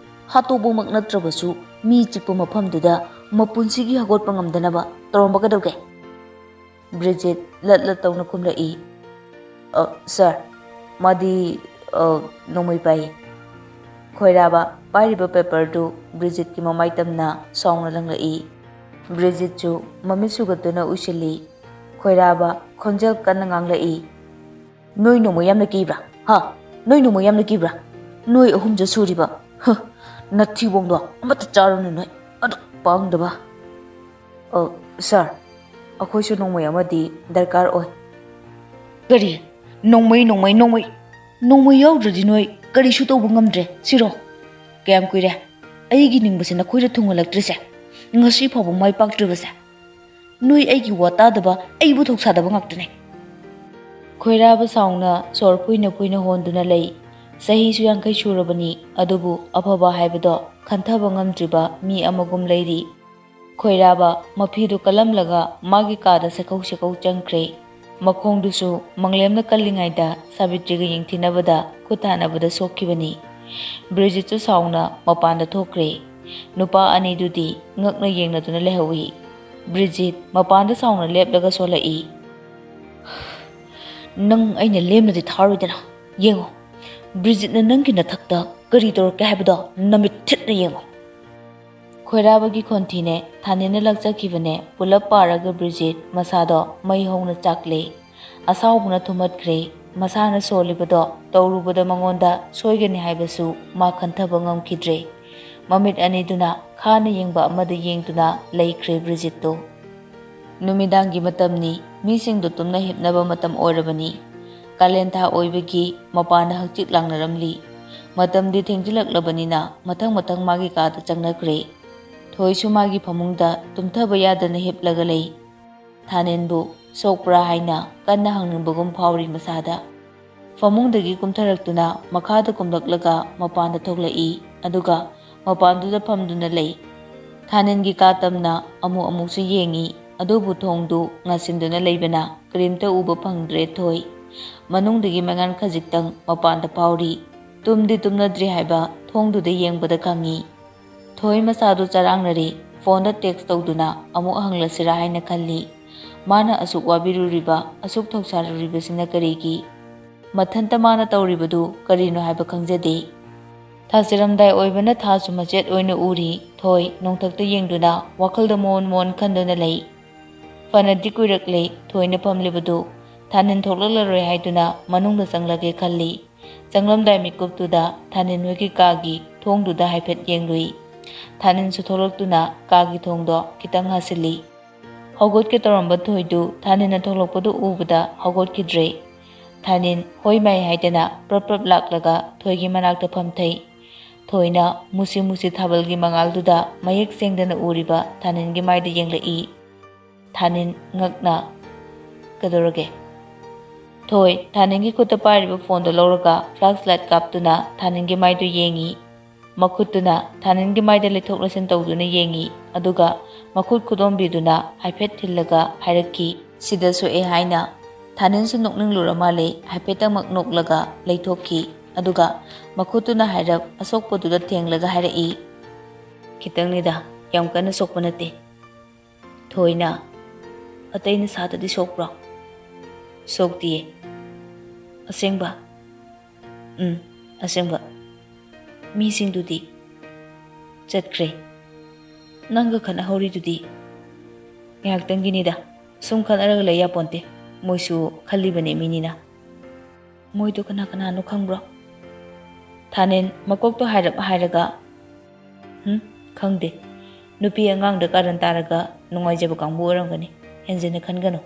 ꯍꯥꯠꯇꯣꯛꯄꯃꯛ ꯅꯠꯇ꯭ꯔꯕꯁꯨ ꯃꯤ ꯆꯤꯛꯄ ꯃꯐꯝꯗꯨꯗ ꯃꯄꯨꯟꯁꯤꯒꯤ ꯍꯧꯒꯠꯄ ꯉꯝꯗꯅꯕ ꯇꯧꯔꯝꯕ ꯀꯩꯗꯧꯒꯦ?" ꯕ꯭ꯔꯤꯖꯤꯠ ꯂꯠ ꯂꯠ ꯇꯧꯅ ꯈꯨꯝꯂꯛꯏ, "ꯑ, ꯁꯥꯔ, ꯃꯥꯗꯤ, ꯑ, ꯅꯣꯡꯃꯩ ꯄꯥꯏ꯫" ꯈꯣꯏꯔꯥꯕ ꯄꯥꯏꯔꯤꯕ ꯄꯦꯄꯔꯗꯨ ꯕ꯭ꯔꯤꯖꯤꯠꯀꯤ ꯃꯃꯥꯏ ꯇꯝꯅ ꯁꯥꯎꯅ ꯂꯪꯂꯛꯏ꯫ ꯕ꯭ꯔꯤꯖꯤꯠꯁꯨ ꯃꯃꯤꯠ ꯁꯨꯒꯠꯇꯨꯅ ꯎꯏꯁꯤꯜꯂꯤ꯫ ꯈꯣꯏꯔꯥꯕ ꯈꯣꯟꯖꯦꯜ ꯀꯟꯅ ꯉꯥꯡꯂꯛꯏ, "ꯅꯣꯏ ꯅꯣꯡꯃꯩ ꯌꯥꯝꯅ ꯀꯤꯕ꯭ꯔꯥ? ꯍꯥ? ꯅꯣꯏ ꯅꯣꯡꯃꯩ ꯌꯥꯝꯅ ꯀꯤꯕ꯭ꯔꯥ? ꯅꯣꯏ ꯑꯍꯨꯝꯁꯨ ꯁꯨꯔꯤꯕ? ꯍ, ꯅꯊꯤꯕꯣꯡꯗꯣ ꯑꯃꯠꯇ ꯆꯥꯔꯨꯅꯨ ꯅꯣꯏ꯫ ꯑꯗꯨꯛ ꯄꯥꯡꯗꯕ꯫" "ꯑ, ꯁꯥꯔ, ꯑꯩꯈꯣꯏꯁꯨ ꯅꯣꯡꯃꯩ ꯑꯃꯗꯤ ꯗꯔꯀꯥꯔ ꯑꯣꯏ꯫" "ꯀꯔꯤ? ꯅꯣꯡꯃꯩ, ꯅꯣꯡꯃꯩ, ꯅꯣꯡꯃꯩ? ꯅꯣꯡꯃꯩ ꯌꯥꯎꯗ꯭ꯔꯗꯤ ꯅꯣꯏ ꯀꯔꯤꯁꯨ ꯇꯧꯕ ꯉꯝꯗ꯭ꯔꯦ ꯁꯤꯔꯣ? ꯀꯌꯥꯝ ꯀꯨꯏꯔꯦ ꯑꯩꯒꯤ ꯅꯤꯡꯕꯁꯦ ꯅꯈꯣꯏꯗ ꯊꯨꯡꯍꯜꯂꯛꯇ꯭ꯔꯤꯁꯦ? ꯉꯁꯤ ꯐꯥꯎꯕ ꯃꯥꯏ ꯄꯥꯛꯇ꯭ꯔꯤꯕꯁꯦ? ꯅꯣꯏ ꯑꯩꯒꯤ ꯋꯥ ꯇꯥꯗꯕ, ꯑꯩꯕꯨ ꯊꯧꯁꯥꯗꯕ ꯉꯥꯛꯇꯅꯦ꯫" ꯈꯣꯏꯔꯥꯕ ꯁꯥꯎꯅ ꯁꯣꯔ ꯐꯨꯏꯅ ꯐꯨꯏꯅ ꯍꯣꯟꯗꯨꯅ ꯂꯩ꯫ ꯆꯍꯤꯁꯨ ꯌꯥꯡꯈꯩ ꯁꯨꯔꯕꯅꯤ, ꯑꯗꯨꯕꯨ ꯑꯐꯕ ꯍꯥꯏꯕꯗꯣ ꯈꯟꯊꯕ ꯉꯝꯗ꯭ꯔꯤꯕ ꯃꯤ ꯑꯃꯒꯨꯝ ꯂꯩꯔꯤ꯫ ꯈꯣꯏꯔꯥꯕ ꯃꯐꯤꯗꯨ ꯀꯜꯂꯝꯂꯒ ꯃꯥꯒꯤ ꯀꯥꯗ ꯁꯦꯀꯧ ꯁꯦꯀꯧ ꯆꯪꯈ꯭ꯔꯦ꯫ ꯃꯈꯣꯡꯗꯨꯁꯨ ꯃꯪꯂꯦꯝꯅ ꯀꯜꯂꯤꯉꯩꯗ ꯁꯥꯕꯤꯇ꯭ꯔꯤꯒ ꯌꯦꯡꯊꯤꯅꯕꯗ ꯈꯨꯠ ꯊꯥꯅꯕꯗ ꯁꯣꯛꯈꯤꯕꯅꯤ꯫ ꯕ꯭ꯔꯤꯖꯤꯠꯁꯨ ꯁꯥꯎꯅ ꯃꯄꯥꯟꯗ ꯊꯣꯛꯈ꯭ꯔꯦ꯫ ꯅꯨꯄꯥ ꯑꯅꯤꯗꯨꯗꯤ ꯉꯛꯅ ꯌꯦꯡꯅꯗꯨꯅ ꯂꯩꯍꯧꯏ꯫ ꯕ꯭ꯔꯤꯖꯤꯠ ꯃꯄꯥꯟꯗ ꯁꯥꯎꯅ ꯂꯦꯞꯂꯒ ꯁꯣꯜꯂꯛꯏ, "ꯅꯪ ꯑꯩꯅ ꯂꯦꯝꯅꯗꯤ ꯊꯥꯔꯣꯏꯗꯅ꯫ ꯌꯦꯡꯉꯣ, ꯕ꯭ꯔꯤꯖꯤꯠꯅ ꯅꯪꯒꯤ ꯅꯊꯛꯇ ꯀꯔꯤ ꯇꯧꯔꯛꯀꯦ ꯍꯥꯏꯕꯗꯣ ꯅꯃꯤꯠ ꯊꯤꯠꯅ ꯌꯦꯡꯉꯣ꯫" ꯈꯣꯏꯔꯥꯕꯒꯤ ꯈꯣꯟꯊꯤꯅꯦ ꯊꯥꯅꯤꯟꯅ ꯂꯥꯛꯆꯈꯤꯕꯅꯦ ꯄꯨꯂꯞ ꯄꯥꯔꯒ ꯕ꯭ꯔꯤꯖꯤꯠ ꯃꯁꯥꯗꯣ ꯃꯩ ꯍꯧꯅ ꯆꯥꯛꯂꯦ꯫ ꯑꯁꯥꯎꯕꯅ ꯊꯨꯝꯍꯠꯈ꯭ꯔꯦ꯫ ꯃꯁꯥꯅ ꯁꯣꯜꯂꯤꯕꯗꯣ ꯇꯧꯔꯨꯕꯗ ꯃꯉꯣꯟꯗ ꯁꯣꯏꯒꯅꯤ ꯍꯥꯏꯕꯁꯨ ꯃꯥ ꯈꯟꯊꯕ ꯉꯝꯈꯤꯗ꯭ꯔꯦ꯫ ꯃꯃꯤꯠ ꯑꯅꯤꯗꯨꯅ ꯈꯥꯅ ꯌꯦꯡꯕ ꯑꯃꯗ ꯌꯦꯡꯗꯨꯅ ꯂꯩꯈ꯭ꯔꯦ ꯕ꯭ꯔꯤꯖꯤꯠꯇꯣ꯫ ꯅꯨꯃꯤꯗꯥꯡꯒꯤ ꯃꯇꯝꯅꯤ, ꯃꯤꯁꯤꯡꯗꯨ ꯇꯨꯝꯅ ꯍꯤꯞꯅꯕ ꯃꯇꯝ ꯑꯣꯏꯔꯕꯅꯤ꯫ ꯀꯥꯂꯦꯟ ꯊꯥ ꯑꯣꯏꯕꯒꯤ ꯃꯄꯥꯟꯗ ꯍꯛꯆꯤꯛ ꯂꯥꯡꯅꯔꯝꯂꯤ꯫ ꯃꯇꯝꯗꯤ ꯊꯦꯡꯖꯤꯜꯂꯛꯂꯕꯅꯤꯅ ꯃꯊꯪ ꯃꯊꯪ ꯃꯥꯒꯤ ꯀꯥꯗ ꯆꯪꯅꯈ꯭ꯔꯦ꯫ ꯊꯣꯏꯁꯨ ꯃꯥꯒꯤ ꯐꯃꯨꯡꯗ ꯇꯨꯝꯊꯕ ꯌꯥꯗꯅ ꯍꯤꯞꯂꯒ ꯂꯩ꯫ ꯊꯥꯅꯤꯟꯕꯨ ꯁꯣꯛꯄ꯭ꯔꯥ ꯍꯥꯏꯅ ꯀꯟꯅ ꯍꯪꯅꯤꯡꯕꯒꯨꯝ ꯐꯥꯎꯔꯤ ꯃꯁꯥꯗ꯫ ꯐꯃꯨꯡꯗꯒꯤ ꯀꯨꯝꯊꯔꯛꯇꯨꯅ ꯃꯈꯥꯗ ꯀꯨꯝꯂꯛꯂꯒ ꯃꯄꯥꯟꯗ ꯊꯣꯛꯂꯛꯏ꯫ ꯑꯗꯨꯒ ꯃꯄꯥꯟꯗꯨꯗ ꯐꯝꯗꯨꯅ ꯂꯩ꯫ ꯊꯥꯅꯤꯟꯒꯤ ꯀꯥ ꯇꯝꯅ ꯑꯃꯨꯛ ꯑꯃꯨꯛꯁꯨ ꯌꯦꯡꯏ, ꯑꯗꯨꯕꯨ ꯊꯣꯡꯗꯨ ꯉꯥꯁꯤꯟꯗꯨꯅ ꯂꯩꯕꯅ ꯀꯔꯤꯝꯇ ꯎꯕ ꯐꯪꯗ꯭ꯔꯦ ꯊꯣꯏ꯫ ꯃꯅꯨꯡꯗꯒꯤ ꯃꯉꯥꯜ ꯈꯖꯤꯛꯇꯪ ꯃꯄꯥꯟꯗ ꯐꯥꯎꯔꯤ꯫ ꯇꯨꯝꯗꯤ ꯇꯨꯝꯅꯗ꯭ꯔꯤ ꯍꯥꯏꯕ ꯊꯣꯡꯗꯨꯗ ꯌꯦꯡꯕꯗ ꯈꯪꯏ꯫ ꯊꯣꯏ ꯃꯁꯥꯗꯨ ꯆꯔꯥꯡꯅꯔꯤ꯫ ꯐꯣꯟꯗ ꯇꯦꯛꯁ ꯇꯧꯗꯨꯅ ꯑꯃꯨꯛ ꯍꯪꯂꯁꯤꯔꯥ ꯍꯥꯏꯅ ꯈꯜꯂꯤ꯫ ꯃꯥꯅ ꯑꯁꯨꯛ ꯋꯥꯕꯤꯔꯨꯔꯤꯕ, ꯑꯁꯨꯛ ꯊꯧꯁꯥꯔꯨꯔꯤꯕꯁꯤꯅ ꯀꯔꯤꯒꯤ? ꯃꯊꯟꯇ ꯃꯥꯅ ꯇꯧꯔꯤꯕꯗꯨ ꯀꯔꯤꯅꯣ ꯍꯥꯏꯕ ꯈꯪꯖꯗꯦ꯫ ꯊꯥꯖꯔꯝꯗꯥꯏ ꯑꯣꯏꯕꯅ ꯊꯥꯁꯨ ꯃꯆꯦꯠ ꯑꯣꯏꯅ ꯎꯔꯤ꯫ ꯊꯣꯏ ꯅꯣꯡꯊꯛꯇ ꯌꯦꯡꯗꯨꯅ ꯋꯥꯈꯜꯗ ꯃꯣꯟ ꯃꯣꯟ ꯈꯟꯗꯨꯅ ꯂꯩ꯫ ꯐꯅꯗꯤ ꯀꯨꯏꯔꯛꯂꯦ ꯊꯣꯏꯅ ꯐꯝꯂꯤꯕꯗꯨ꯫ ꯊꯥꯅꯤꯟ ꯊꯣꯛꯂꯛꯂꯔꯣꯏ ꯍꯥꯏꯗꯨꯅ ꯃꯅꯨꯡꯗ ꯆꯪꯂꯒꯦ ꯈꯜꯂꯤ꯫ ꯆꯪꯂꯝꯗꯥꯏ ꯃꯤꯀꯨꯞꯇꯨꯗ ꯊꯥꯅꯤꯟ ꯍꯣꯏꯒꯤ ꯀꯥꯒꯤ ꯊꯣꯡꯗꯨꯗ ꯍꯥꯏꯐꯦꯠ ꯌꯦꯡꯂꯨꯏ꯫ ꯊꯥꯅꯤꯟꯁꯨ ꯊꯣꯛꯂꯛꯇꯨꯅ ꯀꯥꯒꯤ ꯊꯣꯡꯗꯣ ꯈꯤꯇꯪ ꯍꯥꯁꯤꯜꯂꯤ꯫ ꯍꯧꯒꯠꯀꯦ ꯇꯧꯔꯝꯕ ꯊꯣꯏꯗꯨ ꯊꯥꯅꯤꯟꯅ ꯊꯣꯛꯂꯛꯄꯗꯨ ꯎꯕꯗ ꯍꯧꯒꯠꯈꯤꯗ꯭ꯔꯦ꯫ ꯊꯥꯅꯤꯟ ꯍꯣꯏ ꯃꯥꯏ ꯍꯥꯏꯗꯅ ꯄ꯭ꯔꯞ ꯄ꯭ꯔꯞ ꯂꯥꯛꯂꯒ ꯊꯣꯏꯒꯤ ꯃꯅꯥꯛꯇ ꯐꯝꯊꯩ꯫ ꯊꯣꯏꯅ ꯃꯨꯁꯤ ꯃꯨꯁꯤ ꯊꯥꯕꯜꯒꯤ ꯃꯉꯥꯜꯗꯨꯗ ꯃꯌꯦꯛ ꯁꯦꯡꯗꯅ ꯎꯔꯤꯕ ꯊꯥꯅꯤꯟꯒꯤ ꯃꯥꯏꯗ ꯌꯦꯡꯂꯛꯏ꯫ ꯊꯥꯅꯤꯟ ꯉꯛꯅ, "ꯀꯩꯗꯧꯔꯒꯦ?" ꯊꯣꯏ ꯊꯥꯅꯤꯟꯒꯤ ꯈꯨꯠꯇ ꯄꯥꯏꯔꯤꯕ ꯐꯣꯟꯗꯣ ꯂꯧꯔꯒ ꯐ꯭ꯂꯥꯁ ꯂꯥꯏꯠ ꯀꯥꯞꯇꯨꯅ ꯊꯥꯅꯤꯟꯒꯤ ꯃꯥꯏꯗꯨ ꯌꯦꯡꯏ꯫ ꯃꯈꯨꯠꯇꯨꯅ ꯊꯥꯅꯤꯟꯒꯤ ꯃꯥꯏꯗ ꯂꯩꯊꯣꯛ ꯂꯩꯁꯤꯟ ꯇꯧꯗꯨꯅ ꯌꯦꯡꯏ, ꯑꯗꯨꯒ ꯃꯈꯨꯠ ꯈꯨꯗꯣꯝꯕꯤꯗꯨꯅ ꯍꯥꯏꯐꯦꯠ ꯊꯤꯜꯂꯒ ꯍꯥꯏꯔꯛꯈꯤ, "ꯁꯤꯗ ꯁꯣꯛꯑꯦ" ꯍꯥꯏꯅ꯫ ꯊꯥꯅꯤꯟꯁꯨ ꯅꯣꯛꯅꯤꯡꯂꯨꯔ ꯃꯥꯜꯂꯦ, ꯍꯥꯏꯐꯦꯠꯇꯃꯛ ꯅꯣꯛꯂꯒ ꯂꯩꯊꯣꯛꯈꯤ꯫ ꯑꯗꯨꯒ ꯃꯈꯨꯠꯇꯨꯅ ꯍꯥꯏꯔꯞ ꯑꯁꯣꯛꯄꯗꯨꯗ ꯊꯦꯡꯂꯒ ꯍꯥꯏꯔꯛꯏ, "ꯈꯤꯇꯪꯅꯤꯗ, ꯌꯥꯝ ꯀꯟꯅ ꯁꯣꯛꯄ ꯅꯠꯇꯦ"꯫ ꯊꯣꯏꯅ, "ꯑꯇꯩ ꯅꯁꯥꯗꯗꯤ ꯁꯣꯛꯄ꯭ꯔꯣ?" "ꯁꯣꯛꯇꯤꯌꯦ"꯫ "ꯑꯁꯦꯡꯕ?" "ꯎꯝ, ꯑꯁꯦꯡꯕ"꯫ "ꯃꯤꯁꯤꯡꯗꯨꯗꯤ?" "ꯆꯠꯈ꯭ꯔꯦ"꯫ "ꯅꯪꯒ ꯈꯠꯅꯍꯧꯔꯤꯗꯨꯗꯤ?" "ꯉꯥꯏꯍꯥꯛꯇꯪꯒꯤꯅꯤꯗ, ꯁꯨꯝ ꯈꯠꯅꯔꯒ ꯂꯩ ꯌꯥꯄꯣꯟꯇꯦ, ꯃꯣꯏꯁꯨ ꯈꯜꯂꯤꯕꯅꯦ ꯃꯤꯅꯤꯅ"꯫ "ꯃꯣꯏꯗꯣ ꯀꯅꯥ ꯀꯅꯥꯅꯣ ꯈꯪꯕ꯭ꯔꯣ?" ꯊꯥꯅꯤꯟ ꯃꯀꯣꯛꯇꯣ ꯍꯥꯏꯔꯞ ꯍꯥꯏꯔꯒ, "ꯍꯨꯝ, ꯈꯪꯗꯦ꯫ ꯅꯨꯄꯤ ꯑꯉꯥꯡꯗ ꯀꯥꯔꯟ ꯇꯥꯔꯒ ꯅꯨꯡꯉꯥꯏꯖꯕ ꯀꯥꯡꯕꯨ ꯑꯣꯏꯔꯝꯒꯅꯤ꯫ ꯍꯦꯟꯖꯤꯟꯅ ꯈꯟꯒꯅꯨ"꯫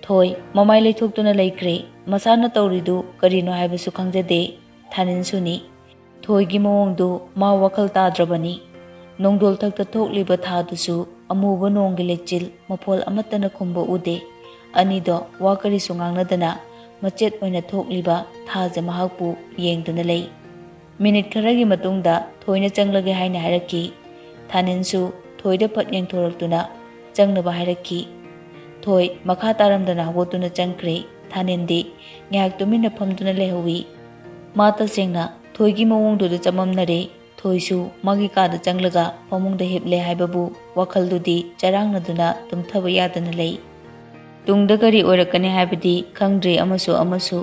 ꯊꯣꯏ ꯃꯃꯥꯏ ꯂꯩꯊꯣꯛꯇꯨꯅ ꯂꯩꯈ꯭ꯔꯦ꯫ ꯃꯁꯥꯅ ꯇꯧꯔꯤꯗꯨ ꯀꯔꯤꯅꯣ ꯍꯥꯏꯕꯁꯨ ꯈꯪꯖꯗꯦ꯫ ꯊꯥꯅꯤꯟꯁꯨꯅꯤ꯫ ꯊꯣꯏꯒꯤ ꯃꯑꯣꯡꯗꯨ ꯃꯥ ꯋꯥꯈꯜ ꯇꯥꯗ꯭ꯔꯕꯅꯤ꯫ ꯅꯣꯡꯗꯣꯜꯊꯛꯇ ꯊꯣꯛꯂꯤꯕ ꯊꯥꯗꯨꯁꯨ ꯑꯃꯨꯕ ꯅꯣꯡꯒꯤ ꯂꯩꯆꯤꯜ ꯃꯐꯣꯜ ꯑꯃꯠꯇꯅ ꯈꯨꯝꯕ ꯎꯗꯦ꯫ ꯑꯅꯤꯗꯣ ꯋꯥ ꯀꯔꯤꯁꯨ ꯉꯥꯡꯅꯗꯅ ꯃꯆꯦꯠ ꯑꯣꯏꯅ ꯊꯣꯛꯂꯤꯕ ꯊꯥꯁꯦ ꯃꯍꯥꯛꯄꯨ ꯌꯦꯡꯗꯨꯅ ꯂꯩ꯫ ꯃꯤꯅꯤꯠ ꯈꯔꯒꯤ ꯃꯇꯨꯡꯗ ꯊꯣꯏꯅ ꯆꯪꯂꯒꯦ ꯍꯥꯏꯅ ꯍꯥꯏꯔꯛꯈꯤ꯫ ꯊꯥꯅꯤꯟꯁꯨ ꯊꯣꯏꯗ ꯐꯠ ꯌꯦꯡꯊꯣꯔꯛꯇꯨꯅ ꯆꯪꯅꯕ ꯍꯥꯏꯔꯛꯈꯤ꯫ ꯊꯣꯏ ꯃꯈꯥ ꯇꯥꯔꯝꯗꯅ ꯍꯧꯒꯠꯇꯨꯅ ꯆꯪꯈ꯭ꯔꯦ꯫ ꯊꯥꯅꯤꯟꯗꯤ ꯉꯥꯏꯍꯥꯛ ꯇꯨꯃꯤꯟꯅ ꯐꯝꯗꯨꯅ ꯂꯩꯍꯧꯏ꯫ ꯃꯥ ꯇꯁꯦꯡꯅ ꯊꯣꯏꯒꯤ ꯃꯑꯣꯡꯗꯨꯗ ꯆꯃꯝꯅꯔꯦ꯫ ꯊꯣꯏꯁꯨ ꯃꯥꯒꯤ ꯀꯥꯗ ꯆꯪꯂꯒ ꯐꯃꯨꯡꯗ ꯍꯤꯞꯂꯦ ꯍꯥꯏꯕꯕꯨ ꯋꯥꯈꯜꯗꯨꯗꯤ ꯆꯔꯥꯡꯅꯗꯨꯅ ꯇꯨꯝꯊꯕ ꯌꯥꯗꯅ ꯂꯩ꯫ ꯇꯨꯡꯗ ꯀꯔꯤ ꯑꯣꯏꯔꯛꯀꯅꯤ ꯍꯥꯏꯕꯗꯤ ꯈꯪꯗ꯭ꯔꯦ ꯑꯃꯁꯨ ꯑꯃꯁꯨ꯫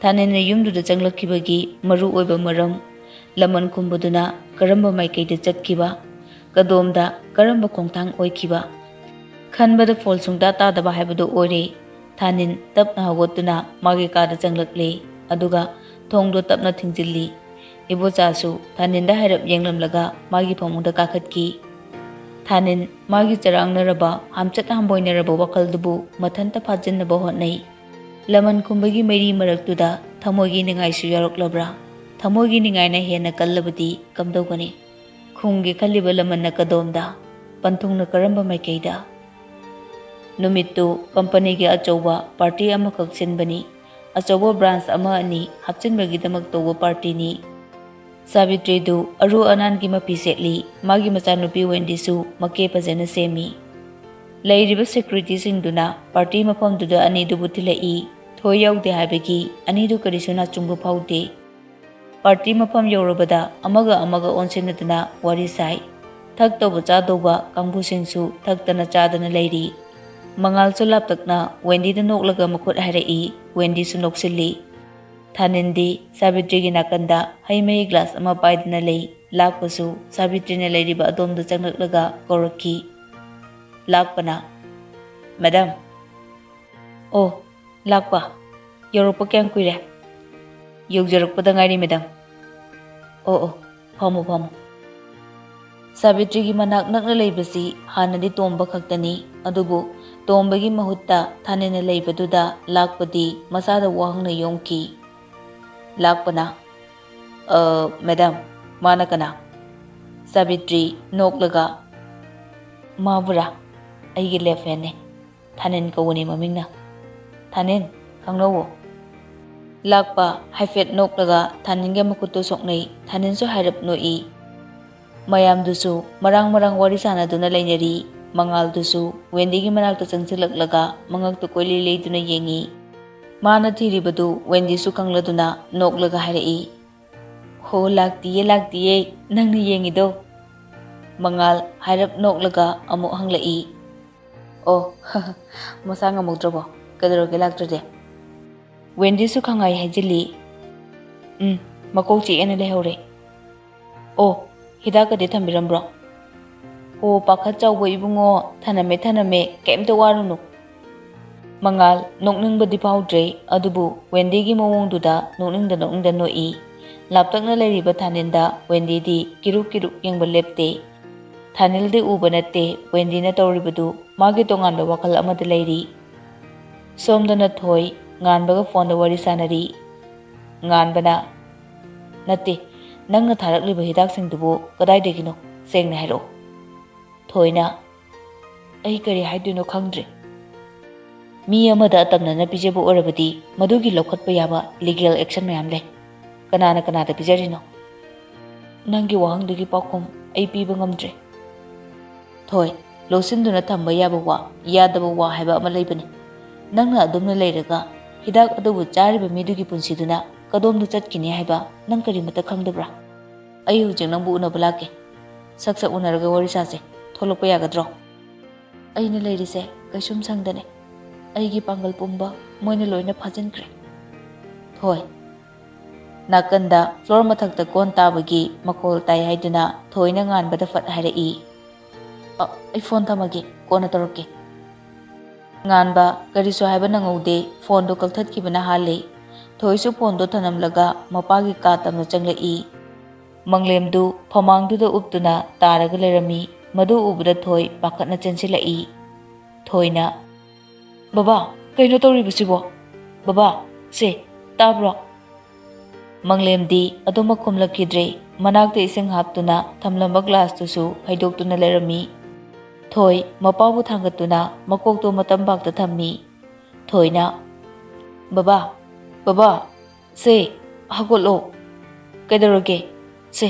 ꯊꯥꯅꯤꯟꯅ ꯌꯨꯝꯗꯨꯗ ꯆꯪꯂꯛꯈꯤꯕꯒꯤ ꯃꯔꯨ ꯑꯣꯏꯕ ꯃꯔꯝ, ꯂꯃꯟ ꯈꯨꯝꯕꯗꯨꯅ ꯀꯔꯝꯕ ꯃꯥꯏꯀꯩꯗ ꯆꯠꯈꯤꯕ, ꯀꯗꯣꯝꯗ ꯀꯔꯝꯕ ꯈꯣꯡꯊꯥꯡ ꯑꯣꯏꯈꯤꯕ, ꯈꯟꯕꯗ ꯐꯣꯜ ꯁꯨꯡꯇꯥ ꯇꯥꯗꯕ ꯍꯥꯏꯕꯗꯨ ꯑꯣꯏꯔꯦ꯫ ꯊꯥꯅꯤꯟ ꯇꯞꯅ ꯍꯧꯒꯠꯇꯨꯅ ꯃꯥꯒꯤ ꯀꯥꯗ ꯆꯪꯂꯛꯂꯦ, ꯑꯗꯨꯒ ꯊꯣꯡꯗꯣ ꯇꯞꯅ ꯊꯤꯡꯖꯤꯜꯂꯤ꯫ ꯏꯕꯣꯆꯥꯁꯨ ꯊꯥꯅꯤꯟꯗ ꯍꯥꯏꯔꯞ ꯌꯦꯡꯂꯝꯂꯒ ꯃꯥꯒꯤ ꯐꯃꯨꯡꯗ ꯀꯥꯈꯠꯈꯤ꯫ ꯊꯥꯅꯤꯟ ꯃꯥꯒꯤ ꯆꯔꯥꯡꯅꯔꯕ, ꯍꯥꯝꯆꯠ ꯍꯥꯝꯕꯣꯏꯅꯔꯕ ꯋꯥꯈꯜꯗꯨꯕꯨ ꯃꯊꯟꯇ ꯐꯥꯖꯤꯟꯅꯕ ꯍꯣꯠꯅꯩ꯫ ꯂꯃꯟ ꯈꯨꯝꯕꯒꯤ ꯃꯩꯔꯤ ꯃꯔꯛꯇꯨꯗ ꯊꯃꯣꯏꯒꯤ ꯅꯤꯡꯉꯥꯏꯁꯨ ꯌꯥꯎꯔꯛꯂꯕ꯭ꯔꯥ? ꯊꯃꯣꯏꯒꯤ ꯅꯤꯡꯉꯥꯏꯅ ꯍꯦꯟꯅ ꯀꯜꯂꯕꯗꯤ ꯀꯝꯗꯧꯒꯅꯤ? ꯈꯨꯝꯒꯦ ꯈꯜꯂꯤꯕ ꯂꯃꯟꯅ ꯀꯗꯣꯝꯗ? ꯄꯟꯊꯨꯡꯅ ꯀꯔꯝꯕ ꯃꯥꯏꯀꯩꯗ? ꯅꯨꯃꯤꯠꯇꯨ ꯀꯝꯄꯅꯤꯒꯤ ꯑꯆꯧꯕ ꯄꯥꯔꯇꯤ ꯑꯃꯈꯛ ꯁꯤꯟꯕꯅꯤ꯫ ꯑꯆꯧꯕ ꯕ꯭ꯔꯥꯟꯁ ꯑꯃ ꯑꯅꯤ ꯍꯥꯞꯆꯤꯟꯕꯒꯤꯗꯃꯛ ꯇꯧꯕ ꯄꯥꯔꯇꯤꯅꯤ꯫ ꯁꯥꯕꯤꯇ꯭ꯔꯤꯗꯨ ꯑꯔꯨ ꯑꯅꯥꯟꯒꯤ ꯃꯐꯤ ꯁꯦꯠꯂꯤ꯫ ꯃꯥꯒꯤ ꯃꯆꯥꯅꯨꯄꯤ ꯋꯦꯟꯗꯤꯁꯨ ꯃꯀꯦ ꯐꯖꯅ ꯁꯦꯝꯃꯤ꯫ ꯂꯩꯔꯤꯕ ꯁꯦꯀ꯭ꯌꯨꯔꯤꯇꯤꯁꯤꯡꯗꯨꯅ ꯄꯥꯔꯇꯤ ꯃꯐꯝꯗꯨꯗ ꯑꯅꯤꯗꯨꯕꯨ ꯊꯤꯜꯂꯛꯏ꯫ ꯊꯣꯏ ꯌꯥꯎꯗꯦ ꯍꯥꯏꯕꯒꯤ ꯑꯅꯤꯗꯨ ꯀꯔꯤꯁꯨ ꯅꯥꯆꯨꯡꯕ ꯐꯥꯎꯗꯦ꯫ ꯄꯥꯔꯇꯤ ꯃꯐꯝ ꯌꯧꯔꯕꯗ ꯑꯃꯒ ꯑꯃꯒ ꯑꯣꯟꯁꯤꯟꯅꯗꯨꯅ ꯋꯥꯔꯤ ꯁꯥꯏ꯫ ꯊꯛꯇꯧꯕ ꯆꯥꯗꯧꯕ ꯀꯥꯡꯕꯨꯁꯤꯡꯁꯨ ꯊꯛꯇꯅ ꯆꯥꯗꯅ ꯂꯩꯔꯤ꯫ ꯃꯉꯥꯜꯁꯨ ꯂꯥꯞꯇꯛꯅ ꯋꯦꯟꯗꯤꯗ ꯅꯣꯛꯂꯒ ꯃꯈꯨꯠ ꯍꯥꯏꯔꯛꯏ꯫ ꯋꯦꯟꯗꯤꯁꯨ ꯅꯣꯛꯁꯤꯜꯂꯤ꯫ ꯊꯥꯅꯤꯟꯗꯤ ꯁꯥꯕꯤꯇ꯭ꯔꯤꯒꯤ ꯅꯥꯀꯟꯗ ꯍꯩ ꯃꯍꯤ ꯒ꯭ꯂꯥꯁ ꯑꯃ ꯄꯥꯏꯗꯨꯅ ꯂꯩ꯫ ꯂꯥꯛꯄꯁꯨ ꯁꯥꯕꯤꯇ꯭ꯔꯤꯅ ꯂꯩꯔꯤꯕ ꯑꯗꯣꯝꯗ ꯆꯪꯂꯛꯂꯒ ꯀꯧꯔꯛꯈꯤ꯫ ꯂꯥꯛꯄꯅ, "ꯃꯦꯗꯥꯝ!" "ꯑꯣ, ꯂꯥꯛꯄ꯫ ꯌꯧꯔꯛꯄ ꯀꯌꯥꯝ ꯀꯨꯏꯔꯦ?" "ꯌꯧꯖꯔꯛꯄꯗ ꯉꯥꯏꯔꯤ, ꯃꯦꯗꯥꯝ꯫" "ꯑꯣ, ꯑꯣ, ꯐꯝꯃꯨ, ꯐꯝꯃꯨ꯫" ꯁꯥꯕꯤꯇ꯭ꯔꯤꯒꯤ ꯃꯅꯥꯛ ꯅꯛꯅ ꯂꯩꯕꯁꯤ ꯍꯥꯟꯅꯗꯤ ꯇꯣꯝꯕ ꯈꯛꯇꯅꯤ, ꯑꯗꯨꯕꯨ ꯇꯣꯝꯕꯒꯤ ꯃꯍꯨꯠꯇ ꯊꯥꯅꯤꯟꯅ ꯂꯩꯕꯗꯨꯗ ꯂꯥꯛꯄꯗꯤ ꯃꯁꯥꯗ ꯋꯥꯍꯪꯅ ꯌꯣꯝꯈꯤ꯫ ꯂꯥꯛꯄꯅ, "ꯑ, ꯃꯦꯗꯥꯝ, ꯃꯥꯅ ꯀꯅꯥ?" ꯁꯥꯕꯤꯇ꯭ꯔꯤ ꯅꯣꯛꯂꯒ, "ꯃꯥꯕꯨꯔꯥ? ꯑꯩꯒꯤ ꯂꯦꯐ ꯍꯦꯟꯅꯦ꯫ ꯊꯥꯅꯤꯟ ꯀꯧꯕꯅꯦ ꯃꯃꯤꯡꯅ꯫ ꯊꯥꯅꯤꯟ, ꯈꯪꯅꯧꯋꯣ꯫" ꯂꯥꯛꯄ ꯍꯥꯏꯐꯦꯠ ꯅꯣꯛꯂꯒ ꯊꯥꯅꯤꯟꯒꯤ ꯃꯈꯨꯠꯇꯨ ꯁꯣꯛꯅꯩ꯫ ꯊꯥꯅꯤꯟꯁꯨ ꯍꯥꯏꯔꯞ ꯅꯣꯛꯏ꯫ ꯃꯌꯥꯝꯗꯨꯁꯨ ꯃꯔꯥꯡ ꯃꯔꯥꯡ ꯋꯥꯔꯤ ꯁꯥꯟꯅꯗꯨꯅ ꯂꯩꯅꯔꯤ꯫ ꯃꯉꯥꯜꯗꯨꯁꯨ ꯋꯦꯟꯗꯤꯒꯤ ꯃꯅꯥꯛꯇ ꯆꯪꯁꯤꯜꯂꯛꯂꯒ ꯃꯉꯛꯇꯨ ꯀꯣꯏꯂꯩ ꯂꯩꯗꯨꯅ ꯌꯦꯡꯏ꯫ ꯃꯥꯅ ꯊꯤꯔꯤꯕꯗꯨ ꯋꯦꯟꯗꯤꯁꯨ ꯈꯪꯂꯗꯨꯅ ꯅꯣꯛꯂꯒ ꯍꯥꯏꯔꯛꯏ, "ꯍꯣ, ꯂꯥꯛꯇꯤꯌꯦ, ꯂꯥꯛꯇꯤꯌꯦ, ꯅꯪꯅ ꯌꯦꯡꯉꯤꯗꯣ?" ꯃꯉꯥꯜ ꯍꯥꯏꯔꯞ ꯅꯣꯛꯂꯒ ꯑꯃꯨꯛ ꯍꯪꯂꯛꯏ, "ꯑꯣ, ꯃꯁꯥ ꯉꯝꯃꯧꯗ꯭ꯔꯕꯣ? ꯀꯩꯗꯧꯔꯒꯦ ꯂꯥꯛꯇ꯭ꯔꯗꯤ?" ꯋꯦꯟꯗꯤꯁꯨ ꯈꯪꯉꯥꯏ ꯍꯥꯏꯖꯤꯜꯂꯤ꯫ "ꯎꯝ, ꯃꯀꯣꯛ ꯆꯤꯛꯑꯦꯅ ꯂꯩꯍꯧꯔꯦ꯫" "ꯑꯣ, ꯍꯤꯗꯥꯛꯀꯗꯤ ꯊꯝꯕꯤꯔꯝꯕ꯭ꯔꯣ?" "ꯑꯣ, ꯄꯥꯈꯠ ꯆꯥꯎꯕ ꯏꯕꯨꯡꯉꯣ, ꯊꯅꯝꯃꯦ, ꯊꯅꯝꯃꯦ, ꯀꯩꯝꯇ ꯋꯥꯔꯨꯅꯨ꯫" ꯃꯉꯥꯜ ꯅꯣꯛꯅꯤꯡꯕꯗꯤ ꯐꯥꯎꯗ꯭ꯔꯦ, ꯑꯗꯨꯕꯨ ꯋꯦꯟꯗꯤꯒꯤ ꯃꯑꯣꯡꯗꯨꯗ ꯅꯣꯛꯅꯤꯡꯗ ꯅꯣꯛꯅꯤꯡꯗ ꯅꯣꯛꯏ꯫ ꯂꯥꯞꯇꯛꯅ ꯂꯩꯔꯤꯕ ꯊꯥꯅꯤꯟꯗ ꯋꯦꯟꯗꯤꯗꯤ ꯀꯤꯔꯨꯛ ꯀꯤꯔꯨꯛ ꯌꯦꯡꯕ ꯂꯦꯞꯇꯦ꯫ ꯊꯥꯅꯤꯜꯗꯤ ꯎꯕ ꯅꯠꯇꯦ ꯋꯦꯟꯗꯤꯅ ꯇꯧꯔꯤꯕꯗꯨ, ꯃꯥꯒꯤ ꯇꯣꯉꯥꯟꯕ ꯋꯥꯈꯜ ꯑꯃꯗ ꯂꯩꯔꯤ꯫ ꯁꯣꯝꯗꯅ ꯊꯣꯏ ꯉꯥꯟꯕꯒ ꯐꯣꯟꯗ ꯋꯥꯔꯤ ꯁꯥꯟꯅꯔꯤ꯫ ꯉꯥꯟꯕꯅ, "ꯅꯠꯇꯦ, ꯅꯪꯅ ꯊꯥꯔꯛꯂꯤꯕ ꯍꯤꯗꯥꯛꯁꯤꯡꯗꯨꯕꯨ ꯀꯗꯥꯏꯗꯒꯤꯅꯣ? ꯁꯦꯡꯅ ꯍꯥꯏꯔꯛꯑꯣ꯫" ꯊꯣꯏꯅ, "ꯑꯩ ꯀꯔꯤ ꯍꯥꯏꯗꯣꯏꯅꯣ ꯈꯪꯗ꯭ꯔꯦ꯫ ꯃꯤ ꯑꯃꯗ ꯑꯇꯝꯅꯅ ꯄꯤꯖꯕ ꯑꯣꯏꯔꯕꯗꯤ ꯃꯗꯨꯒꯤ ꯂꯧꯈꯠꯄ ꯌꯥꯕ ꯂꯤꯒꯦꯜ ꯑꯦꯛꯁꯟ ꯃꯌꯥꯝ ꯂꯩ꯫ ꯀꯅꯥꯅ ꯀꯅꯥꯗ ꯄꯤꯖꯔꯤꯅꯣ? ꯅꯪꯒꯤ ꯋꯥꯍꯪꯗꯨꯒꯤ ꯄꯥꯎꯈꯨꯝ ꯑꯩ ꯄꯤꯕ ꯉꯝꯗ꯭ꯔꯦ꯫" ꯊꯣꯏ, ꯂꯣꯠꯁꯤꯟꯗꯨꯅ ꯊꯝꯕ ꯌꯥꯕ ꯋꯥ, ꯌꯥꯗꯕ ꯋꯥ ꯍꯥꯏꯕ ꯑꯃ ꯂꯩꯕꯅꯤ꯫ ꯅꯪꯅ ꯑꯗꯨꯝꯅ ꯂꯩꯔꯒ ꯍꯤꯗꯥꯛ ꯑꯗꯨꯕꯨ ꯆꯥꯔꯤꯕ ꯃꯤꯗꯨꯒꯤ ꯄꯨꯟꯁꯤꯗꯨꯅ ꯀꯗꯣꯝꯗ ꯆꯠꯈꯤꯅꯤ ꯍꯥꯏꯕ ꯅꯪ ꯀꯔꯤꯃꯠꯇ ꯈꯪꯗꯕ꯭ꯔꯥ? ꯑꯩ ꯍꯧꯖꯤꯛ ꯅꯪꯕꯨ ꯎꯅꯕ ꯂꯥꯛꯀꯦ꯫ ꯁꯛ ꯁꯛ ꯎꯅꯔꯒ ꯋꯥꯔꯤ ꯁꯥꯁꯦ꯫ ꯊꯣꯛꯂꯛꯄ ꯌꯥꯒꯗ꯭ꯔꯣ? ꯑꯩꯅ ꯂꯩꯔꯤꯁꯦ ꯀꯩꯁꯨꯝ ꯁꯪꯗꯅꯦ꯫ ꯑꯩꯒꯤ ꯄꯥꯡꯒꯜ ꯄꯨꯝꯕ ꯃꯣꯏꯅ ꯂꯣꯏꯅ ꯐꯥꯖꯤꯟꯈ꯭ꯔꯦ꯫ ꯊꯣꯏ꯫ ꯅꯥꯀꯟꯗ ꯐ꯭ꯂꯣꯔ ꯃꯊꯛꯇ ꯀꯣꯟ ꯇꯥꯕꯒꯤ ꯃꯈꯣꯜ ꯇꯥꯏ ꯍꯥꯏꯗꯨꯅ ꯊꯣꯏꯅ ꯉꯥꯟꯕꯗ ꯐꯠ ꯍꯥꯏꯔꯛꯏ, "ꯑ, ꯑꯩ ꯐꯣꯟ ꯊꯝꯃꯒꯦ, ꯀꯣꯟꯅ ꯇꯧꯔꯛꯀꯦ꯫" ꯉꯥꯟꯕ ꯀꯔꯤꯁꯨ ꯍꯥꯏꯕ ꯅꯪꯍꯧꯗꯦ, ꯐꯣꯟꯗꯨ ꯀꯛꯊꯠꯈꯤꯕꯅ ꯍꯥꯜꯂꯦ꯫ ꯊꯣꯏꯁꯨ ꯐꯣꯟꯗꯨ ꯊꯅꯝꯂꯒ ꯃꯄꯥꯒꯤ ꯀꯥ ꯇꯝꯅ ꯆꯪꯂꯛꯏ꯫ ꯃꯪꯂꯦꯝꯗꯨ ꯐꯃꯥꯡꯗꯨꯗ ꯎꯞꯇꯨꯅ ꯇꯥꯔꯒ ꯂꯩꯔꯝꯃꯤ꯫ ꯃꯗꯨ ꯎꯕꯗ ꯊꯣꯏ ꯄꯥꯈꯠꯅ ꯆꯦꯟꯁꯤꯜꯂꯛꯏ꯫ ꯊꯣꯏꯅ, "ꯕꯕꯥ, ꯀꯩꯅꯣ ꯇꯧꯔꯤꯕꯁꯤꯕꯣ? ꯕꯕꯥ, ꯁꯦ, ꯇꯥꯕ꯭ꯔꯣ?" ꯃꯪꯂꯦꯝꯗꯤ ꯑꯗꯨꯃꯛ ꯈꯨꯝꯂꯛꯈꯤꯗ꯭ꯔꯦ꯫ ꯃꯅꯥꯛꯇ ꯏꯁꯤꯡ ꯍꯥꯞꯇꯨꯅ ꯊꯝꯂꯝꯕ ꯒ꯭ꯂꯥꯁꯇꯨꯁꯨ ꯍꯩꯗꯣꯛꯇꯨꯅ ꯂꯩꯔꯝꯃꯤ꯫ ꯊꯣꯏ ꯃꯄꯥꯕꯨ ꯊꯥꯡꯒꯠꯇꯨꯅ ꯃꯀꯣꯛꯇꯣ ꯃꯇꯝꯕꯥꯛꯇ ꯊꯝꯃꯤ꯫ ꯊꯣꯏꯅ, "ꯕꯕꯥ, ꯕꯕꯥ, ꯁꯦ, ꯍꯧꯒꯠꯂꯣ꯫ ꯀꯩꯗꯧꯔꯒꯦ? ꯁꯦ,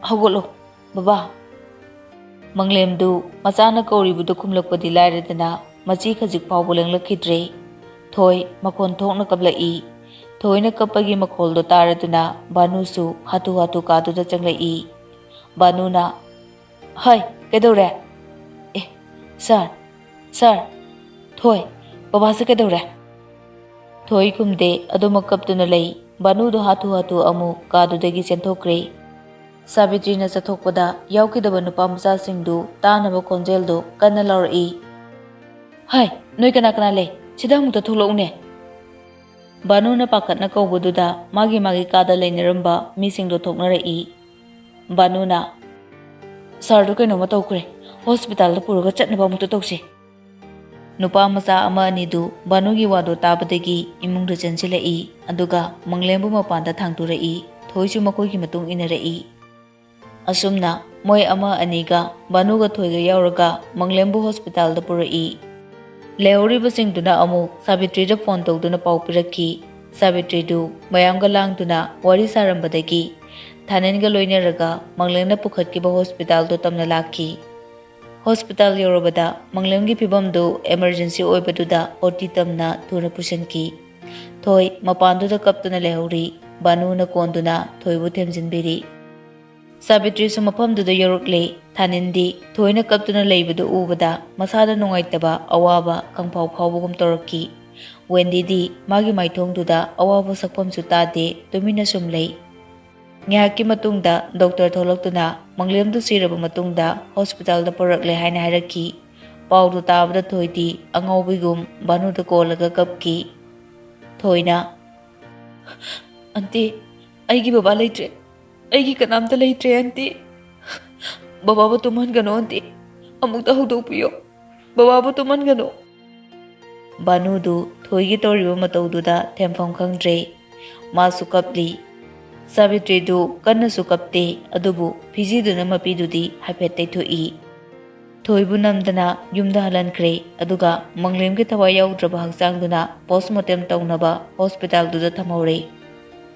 ꯍꯧꯒꯠꯂꯣ, ꯕꯕꯥ꯫" ꯃꯪꯂꯦꯝꯗꯨ ꯃꯆꯥꯅ ꯀꯧꯔꯤꯕꯗꯨ ꯈꯨꯝꯂꯛꯄꯗꯤ ꯂꯥꯏꯔꯗꯅ, ꯃꯆꯤ ꯈꯖꯤꯛ ꯐꯥꯎꯕ ꯂꯦꯡꯂꯛꯈꯤꯗ꯭ꯔꯦ꯫ ꯊꯣꯏ ꯃꯈꯣꯟ ꯊꯣꯛꯅ ꯀꯞꯂꯛꯏ꯫ ꯊꯣꯏꯅ ꯀꯞꯄꯒꯤ ꯃꯈꯣꯜꯗꯣ ꯇꯥꯔꯗꯨꯅ ꯚꯥꯅꯨꯁꯨ ꯍꯥꯊꯨ ꯍꯥꯊꯨ ꯀꯥꯗꯨꯗ ꯆꯪꯂꯛꯏ꯫ ꯚꯥꯅꯨꯅ, "ꯍꯥꯏ, ꯀꯩꯗꯧꯔꯦ? ꯑꯦ, ꯁꯥꯔ, ꯁꯥꯔ, ꯊꯣꯏ, ꯕꯕꯥꯁꯦ ꯀꯩꯗꯧꯔꯦ?" ꯊꯣꯏ ꯈꯨꯝꯗꯦ, ꯑꯗꯨꯃꯛ ꯀꯞꯇꯨꯅ ꯂꯩ꯫ ꯚꯥꯅꯨꯗꯣ ꯍꯥꯊꯨ ꯍꯥꯊꯨ ꯑꯃꯨꯛ ꯀꯥꯗꯨꯗꯒꯤ ꯆꯦꯟꯊꯣꯛꯈ꯭ꯔꯦ꯫ ꯁꯥꯕꯤꯇ꯭ꯔꯤꯅ ꯆꯠꯊꯣꯛꯄꯗ ꯌꯥꯎꯈꯤꯗꯕ ꯅꯨꯄꯥ ꯃꯆꯥꯁꯤꯡꯗꯨ ꯇꯥꯅꯕ ꯈꯣꯟꯖꯦꯜꯗꯨ ꯀꯟꯅ ꯂꯥꯎꯔꯛꯏ, "ꯍꯥꯏ, ꯅꯣꯏ ꯀꯅꯥ ꯀꯅꯥ ꯂꯩ? ꯁꯤꯗ ꯑꯃꯨꯛꯇ ꯊꯣꯛꯂꯛꯎꯅꯦ!" ꯚꯥꯅꯨꯅ ꯄꯥꯈꯠꯅ ꯀꯧꯕꯗꯨꯗ ꯃꯥꯒꯤ ꯃꯥꯒꯤ ꯀꯥꯗ ꯂꯩꯅꯔꯝꯕ ꯃꯤꯁꯤꯡꯗꯣ ꯊꯣꯛꯅꯔꯛꯏ꯫ ꯚꯥꯅꯨꯅ, "ꯁꯥꯔꯗꯨ ꯀꯩꯅꯣꯝꯃ ꯇꯧꯈ꯭ꯔꯦ꯫ ꯍꯣꯁꯄꯤꯇꯥꯜꯗ ꯄꯨꯔꯒ ꯆꯠꯅꯕ ꯑꯃꯨꯛꯇ ꯇꯧꯁꯤ꯫" ꯅꯨꯄꯥ ꯃꯆꯥ ꯑꯃ ꯑꯅꯤꯗꯨ ꯚꯥꯅꯨꯒꯤ ꯋꯥꯗꯣ ꯇꯥꯕꯗꯒꯤ ꯏꯃꯨꯡꯗ ꯆꯦꯟꯁꯤꯜꯂꯛꯏ, ꯑꯗꯨꯒ ꯃꯪꯂꯦꯝꯕꯨ ꯃꯄꯥꯟꯗ ꯊꯥꯡꯗꯣꯔꯛꯏ꯫ ꯊꯣꯏꯁꯨ ꯃꯈꯣꯏꯒꯤ ꯃꯇꯨꯡ ꯏꯟꯅꯔꯛꯏ꯫ ꯑꯁꯨꯝꯅ ꯃꯣꯏ ꯑꯃ ꯑꯅꯤꯒ ꯚꯥꯅꯨꯒ ꯊꯣꯏꯒ ꯌꯥꯎꯔꯒ ꯃꯪꯂꯦꯝꯕꯨ ꯍꯣꯁꯄꯤꯇꯥꯜꯗ ꯄꯨꯔꯛꯏ꯫ ꯂꯩꯍꯧꯔꯤꯕꯁꯤꯡꯗꯨꯅ ꯑꯃꯨꯛ ꯁꯥꯕꯤꯇ꯭ꯔꯤꯗ ꯐꯣꯟ ꯇꯧꯗꯨꯅ ꯄꯥꯎ ꯄꯤꯔꯛꯈꯤ꯫ ꯁꯥꯕꯤꯇ꯭ꯔꯤꯗꯨ ꯃꯌꯥꯝꯒ ꯂꯥꯡꯗꯨꯅ ꯋꯥꯔꯤ ꯁꯥꯔꯝꯕꯗꯒꯤ ꯊꯥꯅꯤꯟꯒ ꯂꯣꯏꯅꯔꯒ ꯃꯪꯂꯦꯝꯅ ꯄꯨꯈꯠꯈꯤꯕ ꯍꯣꯁꯄꯤꯇꯥꯜꯗꯨ ꯇꯝꯅ ꯂꯥꯛꯈꯤ꯫ ꯍꯣꯁꯄꯤꯇꯥꯜ ꯌꯧꯔꯕꯗ ꯃꯪꯂꯦꯝꯒꯤ ꯐꯤꯕꯝꯗꯨ emergency ꯑꯣꯏꯕꯗꯨꯗ OT ꯇꯝꯅ ꯊꯨꯅ ꯄꯨꯁꯤꯟꯈꯤ꯫ ꯊꯣꯏ ꯃꯄꯥꯟꯗꯨꯗ ꯀꯞꯇꯨꯅ ꯂꯩꯍꯧꯔꯤ꯫ ꯚꯥꯅꯨꯅ ꯀꯣꯟꯗꯨꯅ ꯊꯣꯏꯕꯨ ꯊꯦꯝꯖꯤꯟꯕꯤꯔꯤ꯫ ꯁꯥꯕꯤꯇ꯭ꯔꯤꯁꯨ ꯃꯐꯝꯗꯨꯗ ꯌꯧꯔꯛꯂꯦ꯫ ꯊꯥꯅꯤꯟꯗꯤ ꯊꯣꯏꯅ ꯀꯞꯇꯨꯅ ꯂꯩꯕꯗꯨ ꯎꯕꯗ ꯃꯁꯥꯗ ꯅꯨꯡꯉꯥꯏꯇꯕ, ꯑꯋꯥꯕ ꯈꯪꯐꯥꯎ ꯐꯥꯎꯕꯒꯨꯝ ꯇꯧꯔꯛꯈꯤ꯫ ꯋꯦꯟꯗꯤꯗꯤ ꯃꯥꯒꯤ ꯃꯥꯏꯊꯣꯡꯗꯨꯗ ꯑꯋꯥꯕ ꯁꯛꯐꯝꯁꯨ ꯇꯥꯗꯦ, ꯇꯨꯃꯤꯟꯅ ꯁꯨꯝ ꯂꯩ꯫ ꯉꯥꯏꯍꯥꯛꯀꯤ ꯃꯇꯨꯡꯗ ꯗꯣꯛꯇꯔ ꯊꯣꯛꯂꯛꯇꯨꯅ ꯃꯪꯂꯦꯝꯗꯨ ꯁꯤꯔꯕ ꯃꯇꯨꯡꯗ ꯍꯣꯁꯄꯤꯇꯥꯜꯗ ꯄꯨꯔꯛꯂꯦ ꯍꯥꯏꯅ ꯍꯥꯏꯔꯛꯈꯤ꯫ ꯄꯥꯎꯗꯨ ꯇꯥꯕꯗ ꯊꯣꯏꯗꯤ ꯑꯉꯥꯎꯕꯤꯒꯨꯝ ꯚꯥꯅꯨꯗ ꯀꯣꯜꯂꯒ ꯀꯞꯈꯤ꯫ ꯊꯣꯏꯅ, "ꯑꯟꯇꯤ, ꯑꯩꯒꯤ ꯕꯕꯥ ꯂꯩꯇ꯭ꯔꯦ꯫ ꯑꯩꯒꯤ ꯀꯅꯥꯝꯇ ꯂꯩꯇ꯭ꯔꯦ, ꯑꯟꯇꯤ꯫ ꯕꯕꯥꯕꯨ ꯇꯨꯝꯍꯟꯒꯅꯨ, ꯑꯟꯇꯤ꯫ ꯑꯃꯨꯛꯇ ꯍꯧꯗꯣꯛꯄꯤꯌꯣ꯫ ꯕꯕꯥꯕꯨ ꯇꯨꯝꯍꯟꯒꯅꯨ꯫" ꯚꯥꯅꯨꯗꯨ ꯊꯣꯏꯒꯤ ꯇꯧꯔꯤꯕ ꯃꯇꯧꯗꯨꯗ ꯊꯦꯝꯐꯝ ꯈꯪꯗ꯭ꯔꯦ꯫ ꯃꯥꯁꯨ ꯀꯞꯂꯤ꯫ ꯁꯥꯕꯤꯇ꯭ꯔꯤꯗꯨ ꯀꯟꯅꯁꯨ ꯀꯞꯇꯦ, ꯑꯗꯨꯕꯨ ꯐꯤꯖꯤꯗꯨꯅ ꯃꯄꯤꯗꯨꯗꯤ ꯍꯥꯏꯐꯦꯠ ꯇꯩꯊꯣꯛꯏ꯫ ꯊꯣꯏꯕꯨ ꯅꯝꯗꯅ ꯌꯨꯝꯗ ꯍꯜꯍꯟꯈ꯭ꯔꯦ, ꯑꯗꯨꯒ ꯃꯪꯂꯦꯝꯒꯤ ꯊꯋꯥꯏ ꯌꯥꯎꯗ꯭ꯔꯕ ꯍꯛꯆꯥꯡꯗꯨꯅ ꯄꯣꯁꯃꯣꯔꯇꯦꯝ ꯇꯧꯅꯕ ꯍꯣꯁꯄꯤꯇꯥꯜꯗꯨꯗ ꯊꯝꯍꯧꯔꯦ꯫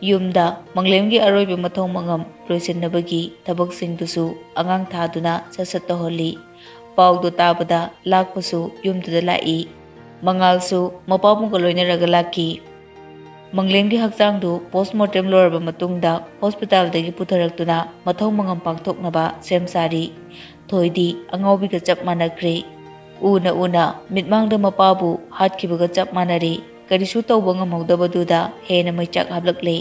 ꯌꯨꯝꯗ ꯃꯪꯂꯦꯝꯒꯤ ꯑꯔꯣꯏꯕ ꯃꯊꯧ ꯃꯉꯝ ꯂꯣꯏꯁꯤꯟꯅꯕꯒꯤ ꯊꯕꯛꯁꯤꯡꯗꯨꯁꯨ ꯑꯉꯥꯡ ꯊꯥꯗꯨꯅ ꯁꯠ ꯁꯠ ꯇꯧꯍꯜꯂꯤ꯫ ꯄꯥꯎꯗꯨ ꯇꯥꯕꯗ ꯂꯥꯛꯄꯁꯨ ꯌꯨꯝꯗꯨꯗ ꯂꯥꯛꯏ꯫ ꯃꯉꯥꯜꯁꯨ ꯃꯄꯥꯕꯨꯡꯒ ꯂꯣꯏꯅꯔꯒ ꯂꯥꯛꯈꯤ꯫ ꯃꯪꯂꯦꯝꯒꯤ ꯍꯛꯆꯥꯡꯗꯨ ꯄꯣꯁꯃꯣꯔꯇꯦꯝ ꯂꯣꯏꯔꯕ ꯃꯇꯨꯡꯗ ꯍꯣꯁꯄꯤꯇꯥꯜꯗꯒꯤ ꯄꯨꯊꯔꯛꯇꯨꯅ ꯃꯊꯧ ꯃꯉꯝ ꯄꯥꯡꯊꯣꯛꯅꯕ ꯁꯦꯝ ꯁꯥꯔꯤ꯫ ꯊꯣꯏꯗꯤ ꯑꯉꯥꯎꯕꯤꯒ ꯆꯞ ꯃꯥꯟꯅꯈ꯭ꯔꯦ꯫ ꯎꯅ ꯎꯅ ꯃꯤꯠꯃꯥꯡꯗ ꯃꯄꯥꯕꯨ ꯍꯥꯠꯈꯤꯕꯒ ꯆꯞ ꯃꯥꯟꯅꯔꯦ꯫ ꯀꯔꯤꯁꯨ ꯇꯧꯕ ꯉꯝꯍꯧꯗꯕꯗꯨꯗ ꯍꯦꯟꯅ ꯃꯩꯆꯥꯛ ꯍꯥꯞꯂꯛꯂꯦ꯫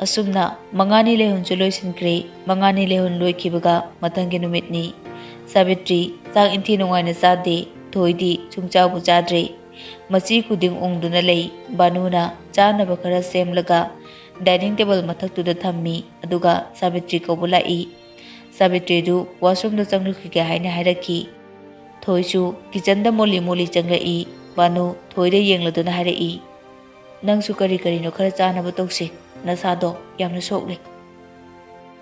ꯑꯁꯨꯝꯅ ꯃꯉꯥꯅꯤ ꯂꯩꯍꯨꯟꯁꯨ ꯂꯣꯏꯁꯤꯟꯈ꯭ꯔꯦ꯫ ꯃꯉꯥꯅꯤ ꯂꯩꯍꯨꯟ ꯂꯣꯏꯈꯤꯕꯒ ꯃꯊꯪꯒꯤ ꯅꯨꯃꯤꯠꯅꯤ꯫ ꯁꯥꯕꯤꯇ꯭ꯔꯤ ꯆꯥꯛ ꯏꯟꯊꯤ ꯅꯨꯡꯉꯥꯏꯅ ꯆꯥꯗꯦ꯫ ꯊꯣꯏꯗꯤ ꯁꯨꯡꯆꯥꯕꯨ ꯆꯥꯗ꯭ꯔꯦ꯫ ꯃꯆꯤ ꯈꯨꯗꯤꯡ ꯎꯪꯗꯨꯅ ꯂꯩ꯫ ꯕꯥꯅꯨꯅ ꯆꯥꯅꯕ ꯈꯔ ꯁꯦꯝꯂꯒ ꯗꯥꯏꯅꯤꯡ ꯇꯦꯕꯜ ꯃꯊꯛꯇꯨꯗ ꯊꯝꯃꯤ꯫ ꯑꯗꯨꯒ ꯁꯥꯕꯤꯇ꯭ꯔꯤ ꯀꯧꯕ ꯂꯥꯛꯏ꯫ ꯁꯥꯕꯤꯇ꯭ꯔꯤꯗꯨ ꯋꯥꯁꯔꯨꯝꯗ ꯆꯪꯂꯨꯈꯤꯒꯦ ꯍꯥꯏꯅ ꯍꯥꯏꯔꯛꯈꯤ꯫ ꯊꯣꯏꯁꯨ ꯀꯤꯆꯟꯗ ꯃꯣꯜꯂꯤ ꯃꯣꯜꯂꯤ ꯆꯪꯂꯛꯏ꯫ ꯕꯥꯅꯨ ꯊꯣꯏꯗ ꯌꯦꯡꯂꯗꯨꯅ ꯍꯥꯏꯔꯛꯏ, "ꯅꯪꯁꯨ ꯀꯔꯤ ꯀꯔꯤꯅꯣ ꯈꯔ ꯆꯥꯅꯕ ꯇꯧꯁꯤ, ꯅꯁꯥꯗꯣ ꯌꯥꯝꯅ ꯁꯣꯛꯂꯦ꯫"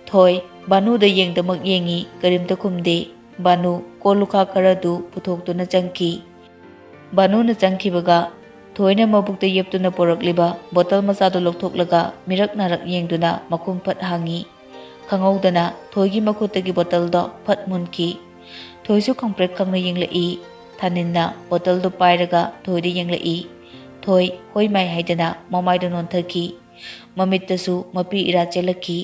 ꯊꯣꯏ ꯕꯥꯅꯨꯗ ꯌꯦꯡꯗꯃꯛ ꯌꯦꯡꯉꯤ, ꯀꯔꯤꯝꯇ ꯈꯨꯝꯗꯦ꯫ ꯕꯥꯅꯨ ꯀꯣꯜ ꯂꯨꯈꯥꯛ ꯈꯔꯗꯨ ꯄꯨꯊꯣꯛꯇꯨꯅ ꯆꯪꯈꯤ꯫ ꯕꯥꯅꯨꯅ ꯆꯪꯈꯤꯕꯒ ꯊꯣꯏꯅ ꯃꯕꯨꯛꯇ ꯌꯦꯞꯇꯨꯅ ꯄꯨꯔꯛꯂꯤꯕ ꯕꯣꯇꯜ ꯃꯆꯥꯗꯨ ꯂꯧꯊꯣꯛꯂꯒ ꯃꯤꯔꯛ ꯅꯥꯔꯛ ꯌꯦꯡꯗꯨꯅ ꯃꯈꯨꯝ ꯐꯠ ꯍꯥꯡꯉꯤ꯫ ꯈꯪꯍꯧꯗꯅ ꯊꯣꯏꯒꯤ ꯃꯈꯨꯠꯇꯒꯤ ꯕꯣꯇꯜꯗꯣ ꯐꯠ ꯃꯨꯟꯈꯤ꯫ ꯊꯣꯏꯁꯨ ꯈꯪꯄ꯭ꯔꯦꯛ ꯈꯪꯅ ꯌꯦꯡꯂꯛꯏ꯫ ꯊꯥꯅꯤꯟꯅ ꯕꯣꯇꯜꯗꯨ ꯄꯥꯏꯔꯒ ꯊꯣꯏꯗ ꯌꯦꯡꯂꯛꯏ꯫ ꯊꯣꯏ ꯍꯣꯏ ꯃꯥꯏ ꯍꯥꯏꯗꯅ ꯃꯃꯥꯏꯗ ꯅꯣꯟꯊꯈꯤ꯫ ꯃꯃꯤꯠꯇꯁꯨ ꯃꯄꯤ ꯏꯔꯥ ꯆꯦꯜꯂꯛꯈꯤ꯫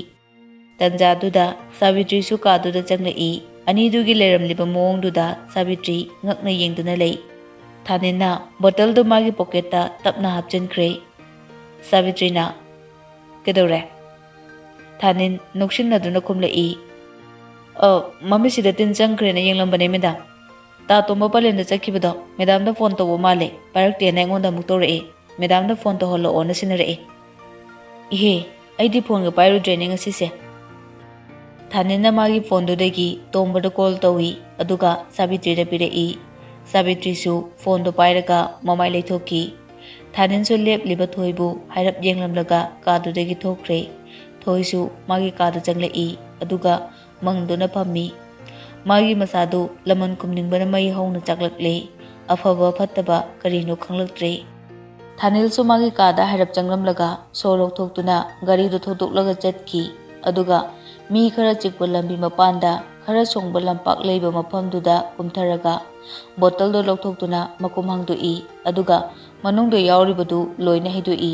ꯇꯟꯖꯥꯗꯨꯗ ꯁꯥꯕꯤꯇ꯭ꯔꯤꯁꯨ ꯀꯥꯗꯨꯗ ꯆꯪꯂꯛꯏ꯫ ꯑꯅꯤꯗꯨꯒꯤ ꯂꯩꯔꯝꯂꯤꯕ ꯃꯑꯣꯡꯗꯨꯗ ꯁꯥꯕꯤꯇ꯭ꯔꯤ ꯉꯛꯅ ꯌꯦꯡꯗꯨꯅ ꯂꯩ꯫ ꯊꯥꯅꯤꯟꯅ ꯕꯣꯇꯜꯗꯨ ꯃꯥꯒꯤ ꯄꯣꯀꯦꯠꯇ ꯇꯞꯅ ꯍꯥꯞꯆꯤꯟꯈ꯭ꯔꯦ꯫ ꯁꯥꯕꯤꯇ꯭ꯔꯤꯅ, "ꯀꯩꯗꯧꯔꯦ?" ꯊꯥꯅꯤꯟ ꯅꯣꯛꯁꯤꯟꯅꯗꯨꯅ ꯈꯨꯝꯂꯛꯏ, "ꯑ, ꯃꯃꯤꯠꯁꯤꯗ ꯇꯤꯟ ꯆꯪꯈ꯭ꯔꯦꯅ ꯌꯦꯡꯂꯝꯕꯅꯦ, ꯃꯦꯗꯥꯝ꯫ ꯇꯥ ꯇꯣꯝꯕ ꯄꯂꯦꯟꯗ ꯆꯠꯈꯤꯕꯗꯣ ꯃꯦꯗꯥꯝꯗ ꯐꯣꯟ ꯇꯧꯕ ꯃꯥꯜꯂꯦ, ꯄꯥꯏꯔꯛꯇꯦꯅ ꯑꯩꯉꯣꯟꯗ ꯑꯃꯨꯛ ꯇꯧꯔꯛꯑꯦ꯫ ꯃꯦꯗꯥꯝꯗ ꯐꯣꯟ ꯇꯧꯍꯜꯂꯛꯑꯣꯅ ꯁꯤꯟꯅꯔꯛꯑꯦ꯫ ꯏꯍꯦ, ꯑꯩꯗꯤ ꯐꯣꯟꯒ ꯄꯥꯏꯔꯨꯗ꯭ꯔꯦꯅꯦ ꯉꯁꯤꯁꯦ꯫" ꯊꯥꯅꯤꯟꯅ ꯃꯥꯒꯤ ꯐꯣꯟꯗꯨꯗꯒꯤ ꯇꯣꯝꯕꯗ ꯀꯣꯜ ꯇꯧꯏ, ꯑꯗꯨꯒ ꯁꯥꯕꯤꯇ꯭ꯔꯤꯗ ꯄꯤꯔꯛꯏ꯫ ꯁꯥꯕꯤꯇ꯭ꯔꯤꯁꯨ ꯐꯣꯟꯗꯣ ꯄꯥꯏꯔꯒ ꯃꯃꯥꯏ ꯂꯩꯊꯣꯛꯈꯤ꯫ ꯊꯥꯅꯤꯟꯁꯨ ꯂꯦꯞꯂꯤꯕ ꯊꯣꯏꯕꯨ ꯍꯥꯏꯔꯞ ꯌꯦꯡꯂꯝꯂꯒ ꯀꯥꯗꯨꯗꯒꯤ ꯊꯣꯛꯈ꯭ꯔꯦ꯫ ꯊꯣꯏꯁꯨ ꯃꯥꯒꯤ ꯀꯥꯗ ꯆꯪꯂꯛꯏ, ꯑꯗꯨꯒ ꯃꯪꯗꯨꯅ ꯐꯝꯃꯤ꯫ ꯃꯥꯒꯤ ꯃꯁꯥꯗꯨ ꯂꯃꯟ ꯈꯨꯝꯅꯤꯡꯕꯅ ꯃꯩ ꯍꯧꯅ ꯆꯥꯛꯂꯛꯂꯦ꯫ ꯑꯐꯕ ꯐꯠꯇꯕ ꯀꯔꯤꯅꯣ ꯈꯪꯂꯛꯇ꯭ꯔꯦ꯫ ꯊꯥꯅꯤꯜꯁꯨ ꯃꯥꯒꯤ ꯀꯥꯗ ꯍꯥꯏꯔꯞ ꯆꯪꯂꯝꯂꯒ ꯁꯣ ꯂꯧꯊꯣꯛꯇꯨꯅ ꯒꯥꯔꯤꯗꯨ ꯊꯧꯗꯣꯛꯂꯒ ꯆꯠꯈꯤ꯫ ꯑꯗꯨꯒ ꯃꯤ ꯈꯔ ꯆꯤꯛꯄ ꯂꯝꯕꯤ ꯃꯄꯥꯟꯗ ꯈꯔ ꯁꯣꯡꯕ ꯂꯝꯄꯥꯛ ꯂꯩꯕ ꯃꯐꯝꯗꯨꯗ ꯀꯨꯝꯊꯔꯒ ꯕꯣꯇꯜꯗꯨ ꯂꯧꯊꯣꯛꯇꯨꯅ ꯃꯈꯨꯝ ꯍꯥꯡꯗꯣꯛꯏ꯫ ꯑꯗꯨꯒ ꯃꯅꯨꯡꯗ ꯌꯥꯎꯔꯤꯕꯗꯨ ꯂꯣꯏꯅ ꯍꯩꯗꯣꯛꯏ꯫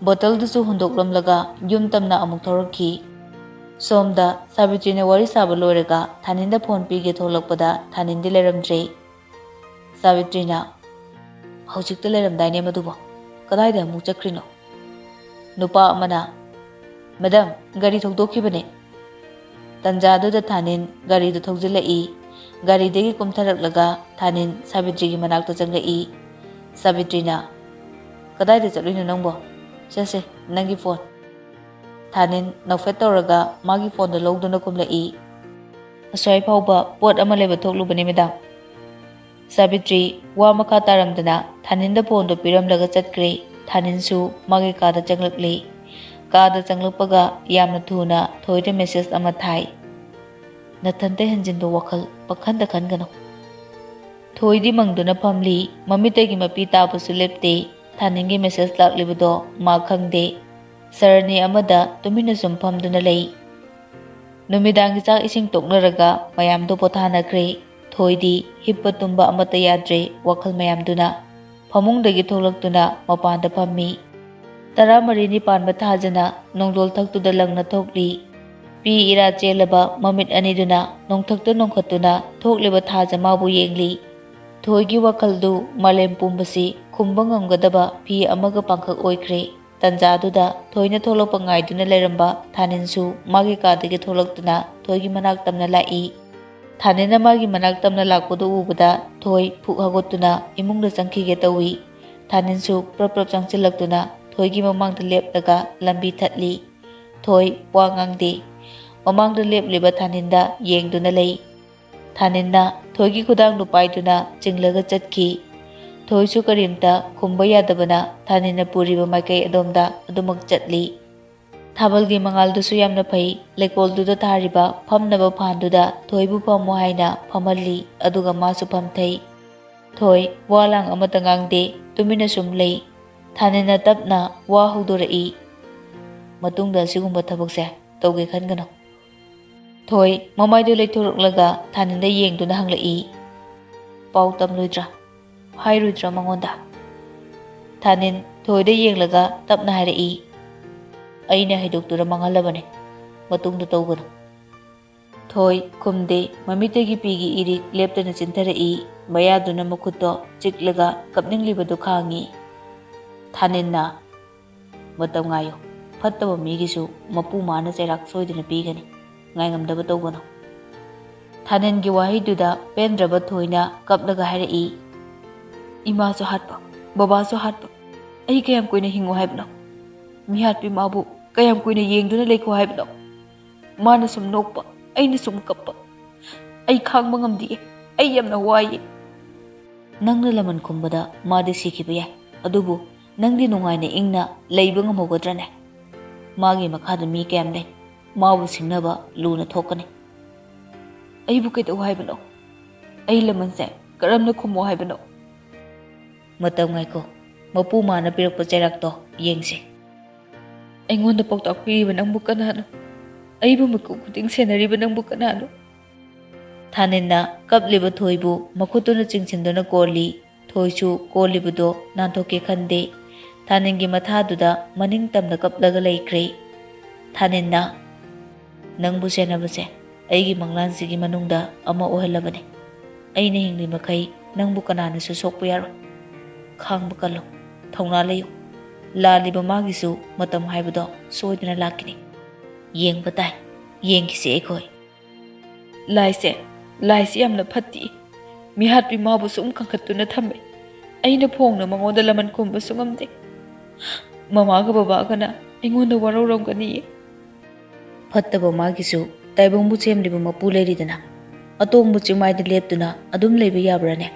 ꯕꯣꯇꯜꯗꯨꯁꯨ ꯍꯨꯟꯗꯣꯛꯂꯝꯂꯒ ꯌꯨꯝ ꯇꯝꯅ ꯑꯃꯨꯛ ꯊꯧꯔꯛꯈꯤ꯫ ꯁꯣꯝꯗ ꯁꯥꯕꯤꯇ꯭ꯔꯤꯅ ꯋꯥꯔꯤ ꯁꯥꯕ ꯂꯣꯏꯔꯒ ꯊꯥꯅꯤꯟꯗ ꯐꯣꯟ ꯄꯤꯒꯦ ꯊꯣꯛꯂꯛꯄꯗ ꯊꯥꯅꯤꯟꯗꯤ ꯂꯩꯔꯝꯗ꯭ꯔꯦ꯫ ꯁꯥꯕꯤꯇ꯭ꯔꯤꯅ, "ꯍꯧꯖꯤꯛꯇ ꯂꯩꯔꯝꯗꯥꯏꯅꯦ ꯃꯗꯨꯕꯣ, ꯀꯗꯥꯏꯗ ꯑꯃꯨꯛ ꯆꯠꯈ꯭ꯔꯤꯅꯣ?" ꯅꯨꯄꯥ ꯑꯃꯅ, "ꯃꯦꯗꯥꯝ, ꯒꯥꯔꯤ ꯊꯧꯗꯣꯛꯈꯤꯕꯅꯦ꯫" ꯇꯟꯖꯥꯗꯨꯗ ꯊꯥꯅꯤꯟ ꯒꯥꯔꯤꯗꯨ ꯊꯧꯖꯤꯜꯂꯛꯏ꯫ ꯒꯥꯔꯤꯗꯒꯤ ꯀꯨꯝꯊꯔꯛꯂꯒ ꯊꯥꯅꯤꯟ ꯁꯥꯕꯤꯇ꯭ꯔꯤꯒꯤ ꯃꯅꯥꯛꯇ ꯆꯪꯂꯛꯏ꯫ ꯁꯥꯕꯤꯇ꯭ꯔꯤꯅ, "ꯀꯗꯥꯏꯗ ꯆꯠꯂꯨꯏꯅꯣ ꯅꯪꯕꯣ? ꯁꯦ ꯁꯦ, ꯅꯪꯒꯤ ꯐꯣꯟ꯫" ꯊꯥꯅꯤꯟ ꯅꯣꯛꯐꯦꯠ ꯇꯧꯔꯒ ꯃꯥꯒꯤ ꯐꯣꯟꯗꯣ ꯂꯧꯗꯨꯅ ꯀꯨꯝꯂꯛꯏ꯫ "ꯑꯁ꯭ꯋꯥꯏ ꯐꯥꯎꯕ ꯄꯣꯠ ꯑꯃ ꯂꯩꯕ ꯊꯣꯛꯂꯨꯕꯅꯦ ꯃꯦꯗꯥꯝ꯫" ꯁꯥꯕꯤꯇ꯭ꯔꯤ ꯋꯥ ꯃꯈꯥ ꯇꯥꯔꯝꯗꯅ ꯊꯥꯅꯤꯟꯗ ꯐꯣꯟꯗꯣ ꯄꯤꯔꯝꯂꯒ ꯆꯠꯈ꯭ꯔꯦ꯫ ꯊꯥꯅꯤꯟꯁꯨ ꯃꯥꯒꯤ ꯀꯥꯗ ꯆꯪꯂꯛꯂꯦ꯫ ꯀꯥꯗ ꯆꯪꯂꯛꯄꯒ ꯌꯥꯝꯅ ꯊꯨꯅ ꯊꯣꯏꯗ ꯃꯦꯁꯦꯖ ꯑꯃ ꯊꯥꯏ꯫ "ꯅꯊꯟꯇ ꯍꯦꯟꯖꯤꯟꯕ ꯋꯥꯈꯜ ꯄꯪꯈꯟꯗ ꯈꯟꯒꯅꯨ꯫" ꯊꯣꯏꯗꯤ ꯃꯪꯗꯨꯅ ꯐꯝꯂꯤ꯫ ꯃꯃꯤꯠꯇꯒꯤ ꯃꯄꯤ ꯇꯥꯕꯁꯨ ꯂꯦꯞꯇꯦ꯫ ꯊꯥꯅꯤꯟꯒꯤ ꯃꯦꯁꯦꯖ ꯂꯥꯛꯂꯤꯕꯗꯣ ꯃꯥ ꯈꯪꯗꯦ꯫ ꯁꯔꯅꯤ ꯑꯃꯗ ꯇꯨꯃꯤꯟꯅ ꯁꯨꯝ ꯐꯝꯗꯨꯅ ꯂꯩ꯫ ꯅꯨꯃꯤꯗꯥꯡꯒꯤ ꯆꯥꯛ ꯏꯁꯤꯡ ꯇꯣꯛꯅꯔꯒ ꯃꯌꯥꯝꯗꯣ ꯄꯣꯊꯥꯅꯈ꯭ꯔꯦ꯫ ꯊꯣꯏꯗꯤ ꯍꯤꯞꯄ ꯇꯨꯝꯕ ꯑꯃꯠꯇ ꯌꯥꯗ꯭ꯔꯦ, ꯋꯥꯈꯜ ꯃꯌꯥꯝꯗꯨꯅ꯫ ꯐꯃꯨꯡꯗꯒꯤ ꯊꯣꯛꯂꯛꯇꯨꯅ ꯃꯄꯥꯟꯗ ꯐꯝꯃꯤ꯫ ꯇꯔꯥꯃꯔꯤꯅꯤ ꯄꯥꯟꯕ ꯊꯥꯖꯅ ꯅꯣꯡꯗꯣꯜ ꯊꯛꯇꯨꯗ ꯂꯪꯅ ꯊꯣꯛꯂꯤ꯫ ꯄꯤ ꯏꯔꯥ ꯆꯦꯜꯂꯕ ꯃꯃꯤꯠ ꯑꯅꯤꯗꯨꯅ ꯅꯣꯡꯊꯛꯇ ꯅꯣꯡꯈꯠꯇꯨꯅ ꯊꯣꯛꯂꯤꯕ ꯊꯥꯖ ꯃꯥꯕꯨ ꯌꯦꯡꯂꯤ꯫ ꯊꯣꯏꯒꯤ ꯋꯥꯈꯜꯗꯨ ꯃꯥꯂꯦꯝ ꯄꯨꯝꯕꯁꯤ ꯈꯨꯝꯕ ꯉꯝꯒꯗꯕ ꯐꯤ ꯑꯃꯒ ꯄꯥꯡꯈꯛ ꯑꯣꯏꯈ꯭ꯔꯦ꯫ ꯇꯟꯖꯥꯗꯨꯗ ꯊꯣꯏꯅ ꯊꯣꯛꯂꯛꯄ ꯉꯥꯏꯗꯨꯅ ꯂꯩꯔꯝꯕ ꯊꯥꯅꯤꯟꯁꯨ ꯃꯥꯒꯤ ꯀꯥꯗꯒꯤ ꯊꯣꯛꯂꯛꯇꯨꯅ ꯊꯣꯏꯒꯤ ꯃꯅꯥꯛ ꯇꯝꯅ ꯂꯥꯛꯏ꯫ ꯊꯥꯅꯤꯟꯅ ꯃꯥꯒꯤ ꯃꯅꯥꯛ ꯇꯝꯅ ꯂꯥꯛꯄꯗꯨ ꯎꯕꯗ ꯊꯣꯏ ꯐꯨꯛ ꯍꯧꯒꯠꯇꯨꯅ ꯏꯃꯨꯡꯗ ꯆꯪꯈꯤꯒꯦ ꯇꯧꯏ꯫ ꯊꯥꯅꯤꯟꯁꯨ ꯄ꯭ꯔꯞ ꯄ꯭ꯔꯞ ꯆꯪꯁꯤꯜꯂꯛꯇꯨꯅ ꯊꯣꯏꯒꯤ ꯃꯃꯥꯡꯗ ꯂꯦꯞꯂꯒ ꯂꯝꯕꯤ ꯊꯠꯂꯤ꯫ ꯊꯣꯏ ꯋꯥ ꯉꯥꯡꯗꯦ꯫ ꯃꯃꯥꯡꯗ ꯂꯦꯞꯂꯤꯕ ꯊꯥꯅꯤꯟꯗ ꯌꯦꯡꯗꯨꯅ ꯂꯩ꯫ ꯊꯥꯅꯤꯟꯅ ꯊꯣꯏꯒꯤ ꯈꯨꯗꯥꯡꯗꯨ ꯄꯥꯏꯗꯨꯅ ꯆꯤꯡꯂꯒ ꯆꯠꯈꯤ꯫ ꯊꯣꯏꯁꯨ ꯀꯔꯤꯝꯇ ꯈꯨꯝꯕ ꯌꯥꯗꯕꯅ ꯊꯥꯅꯤꯟꯅ ꯄꯨꯔꯤꯕ ꯃꯥꯏꯀꯩ ꯑꯗꯣꯝꯗ ꯑꯗꯨꯃꯛ ꯆꯠꯂꯤ꯫ ꯊꯥꯕꯜꯒꯤ ꯃꯉꯥꯜꯗꯨꯁꯨ ꯌꯥꯝꯅ ꯐꯩ꯫ ꯂꯩꯀꯣꯜꯗꯨꯗ ꯊꯥꯔꯤꯕ ꯐꯝꯅꯕ ꯐꯥꯟꯗꯨꯗ ꯊꯣꯏꯕꯨ ꯐꯝꯃꯨ ꯍꯥꯏꯅ ꯐꯝꯍꯜꯂꯤ꯫ ꯑꯗꯨꯒ ꯃꯥꯁꯨ ꯐꯝꯊꯩ꯫ ꯊꯣꯏ ꯋꯥ ꯂꯥꯡ ꯑꯃꯠꯇ ꯉꯥꯡꯗꯦ, ꯇꯨꯃꯤꯟꯅ ꯁꯨꯝ ꯂꯩ꯫ ꯊꯥꯅꯤꯟꯅ ꯇꯞꯅ ꯋꯥ ꯍꯧꯗꯣꯔꯛꯏ꯫ "ꯃꯇꯨꯡꯗ ꯑꯁꯤꯒꯨꯝꯕ ꯊꯕꯛꯁꯦ ꯇꯧꯒꯦ ꯈꯟꯒꯅꯨ꯫" ꯊꯣꯏ ꯃꯃꯥꯏꯗꯨ ꯂꯩꯊꯣꯔꯛꯂꯒ ꯊꯥꯅꯤꯟꯗ ꯌꯦꯡꯗꯨꯅ ꯍꯪꯂꯛꯏ, "ꯄꯥꯎ ꯇꯝꯂꯣꯏꯗ꯭ꯔꯥ? ꯍꯥꯏꯔꯣꯏꯗ꯭ꯔꯥ ꯃꯉꯣꯟꯗ?" ꯊꯥꯅꯤꯟ ꯊꯣꯏꯗ ꯌꯦꯡꯂꯒ ꯇꯞꯅ ꯍꯥꯏꯔꯛꯏ, "ꯑꯩꯅ ꯍꯥꯏꯗꯣꯛꯇꯨꯅ ꯃꯥꯡꯍꯜꯂꯕꯅꯤ, ꯃꯇꯨꯡꯗ ꯇꯧꯒꯅꯨ꯫" ꯊꯣꯏ ꯈꯨꯝꯗꯦ꯫ ꯃꯃꯤꯠꯇꯒꯤ ꯄꯤꯒꯤ ꯏꯔꯤꯛ ꯂꯦꯞꯇꯅ ꯆꯤꯟꯊꯔꯛꯏ꯫ ꯃꯌꯥꯗꯨꯅ ꯃꯈꯨꯠꯇꯣ ꯆꯤꯛꯂꯒ ꯀꯞꯅꯤꯡꯂꯤꯕꯗꯨ ꯈꯥꯡꯉꯤ꯫ ꯊꯥꯅꯤꯟꯅ, "ꯃꯇꯝ ꯉꯥꯏꯌꯨ꯫ ꯐꯠꯇꯕ ꯃꯤꯒꯤꯁꯨ ꯃꯄꯨ ꯃꯥꯅ ꯆꯩꯔꯥꯛ ꯁꯣꯏꯗꯅ ꯄꯤꯒꯅꯤ꯫ ꯉꯥꯏꯉꯝꯗꯕ ꯇꯧꯒꯅꯨ꯫" ꯊꯥꯅꯤꯟꯒꯤ ꯋꯥꯍꯩꯗꯨꯗ ꯄꯦꯟꯗ꯭ꯔꯕ ꯊꯣꯏꯅ ꯀꯞꯂꯒ ꯍꯥꯏꯔꯛꯏ, "ꯏꯃꯥꯁꯨ ꯍꯥꯠꯄ, ꯕꯕꯥꯁꯨ ꯍꯥꯠꯄ, ꯑꯩ ꯀꯌꯥꯝ ꯀꯨꯏꯅ ꯍꯤꯡꯉꯨ ꯍꯥꯏꯕꯅꯣ? ꯃꯤꯍꯥꯠꯄꯤ ꯃꯥꯕꯨ ꯀꯌꯥꯝ ꯀꯨꯏꯅ ꯌꯦꯡꯗꯨꯅ ꯂꯩꯈꯣ ꯍꯥꯏꯕꯅꯣ? ꯃꯥꯅ ꯁꯨꯝ ꯅꯣꯛꯄ, ꯑꯩꯅ ꯁꯨꯝ ꯀꯞꯄ꯫ ꯑꯩ ꯈꯥꯡꯕ ꯉꯝꯗꯤꯌꯦ꯫ ꯑꯩ ꯌꯥꯝꯅ ꯋꯥꯏꯌꯦ꯫" ꯅꯪꯅ ꯂꯃꯟ ꯈꯨꯝꯕꯗ ꯃꯥꯗꯤ ꯁꯤꯈꯤꯕ ꯌꯥꯏ, ꯑꯗꯨꯕꯨ ꯅꯪꯗꯤ ꯅꯨꯡꯉꯥꯏꯅ ꯏꯪꯅ ꯂꯩꯕ ꯉꯝꯍꯧꯒꯗ꯭ꯔꯅꯦ? ꯃꯥꯒꯤ ꯃꯈꯥꯗ ꯃꯤ ꯀꯌꯥꯝ ꯂꯩ? ꯃꯥꯕꯨ ꯁꯤꯡꯅꯕ ꯂꯨꯅ ꯊꯣꯛꯀꯅꯤ꯫ "ꯑꯩꯕꯨ ꯀꯩꯗꯧ ꯍꯥꯏꯕꯅꯣ? ꯑꯩ ꯂꯃꯟꯁꯦ ꯀꯔꯝꯅ ꯈꯨꯝꯃꯣ ꯍꯥꯏꯕꯅꯣ?" "ꯃꯇꯝ ꯉꯥꯏꯈꯣ꯫ ꯃꯄꯨ ꯃꯥꯅ ꯄꯤꯔꯛꯄ ꯆꯩꯔꯥꯛꯇꯣ ꯌꯦꯡꯁꯤ꯫" "ꯑꯩꯉꯣꯟꯗ ꯄꯥꯎꯇꯥꯛ ꯄꯤꯔꯤꯕ ꯅꯪꯕꯨ ꯀꯅꯥꯅꯣ? ꯑꯩꯕꯨ ꯃꯤꯀꯨꯞ ꯈꯨꯗꯤꯡ ꯁꯦꯟꯅꯔꯤꯕ ꯅꯪꯕꯨ ꯀꯅꯥꯅꯣ?" ꯊꯥꯅꯤꯟꯅ ꯀꯞꯂꯤꯕ ꯊꯣꯏꯕꯨ ꯃꯈꯨꯠꯇꯨꯅ ꯆꯤꯡꯁꯤꯟꯗꯨꯅ ꯀꯣꯜꯂꯤ꯫ ꯊꯣꯏꯁꯨ ꯀꯣꯜꯂꯤꯕꯗꯣ ꯅꯥꯟꯊꯣꯛꯀꯦ ꯈꯟꯗꯦ꯫ ꯊꯥꯅꯤꯟꯒꯤ ꯃꯊꯥꯗꯨꯗ ꯃꯅꯤꯡ ꯇꯝꯅ ꯀꯞꯂꯒ ꯂꯩꯈ꯭ꯔꯦ꯫ ꯊꯥꯅꯤꯟꯅ, "ꯅꯪꯕꯨ ꯁꯦꯟꯅꯕꯁꯦ ꯑꯩꯒꯤ ꯃꯪꯂꯥꯟꯁꯤꯒꯤ ꯃꯅꯨꯡꯗ ꯑꯃ ꯑꯣꯏꯍꯜꯂꯕꯅꯤ꯫ ꯑꯩꯅ ꯍꯤꯡꯂꯤ ꯃꯈꯩ ꯅꯪꯕꯨ ꯀꯅꯥꯅꯁꯨ ꯁꯣꯛꯄ ꯌꯥꯔꯣꯏ꯫ ꯈꯥꯡꯕ ꯀꯜꯂꯨ, ꯊꯧꯅꯥ ꯂꯩꯌꯨ꯫ ꯂꯥꯜꯂꯤꯕ ꯃꯥꯒꯤꯁꯨ ꯃꯇꯝ ꯍꯥꯏꯕꯗꯣ ꯁꯣꯏꯗꯅ ꯂꯥꯛꯈꯤꯅꯤ꯫ ꯌꯦꯡꯕ ꯇꯥꯏ, ꯌꯦꯡꯈꯤꯁꯤ ꯑꯩꯈꯣꯏ꯫" "ꯂꯥꯏꯁꯦ, ꯂꯥꯏꯁꯦ ꯌꯥꯝꯅ ꯐꯠꯇꯦ꯫ ꯃꯤꯍꯥꯠꯄꯤ ꯃꯥꯕꯨ ꯁꯨꯝ ꯀꯟꯈꯠꯇꯨꯅ ꯊꯝꯃꯦ꯫ ꯑꯩꯅ ꯐꯣꯡꯅ ꯃꯉꯣꯟꯗ ꯂꯃꯟ ꯈꯨꯝꯕꯁꯨ ꯉꯝꯗꯦ꯫ ꯃꯃꯥꯒ ꯕꯕꯥꯒꯅ ꯑꯩꯉꯣꯟꯗ ꯋꯥꯔꯧꯔꯝꯒꯅꯤꯌꯦ꯫" "ꯐꯠꯇꯕ ꯃꯥꯒꯤꯁꯨ ꯇꯥꯏꯕꯪꯕꯨ ꯁꯦꯝꯂꯤꯕ ꯃꯄꯨ ꯂꯩꯔꯤꯗꯅ꯫ ꯑꯇꯣꯡꯕ ꯆꯤꯡꯃꯥꯏꯗ ꯂꯦꯞꯇꯨꯅ ꯑꯗꯨꯝ ꯂꯩꯕ ꯌꯥꯕ꯭ꯔꯥꯅꯦ?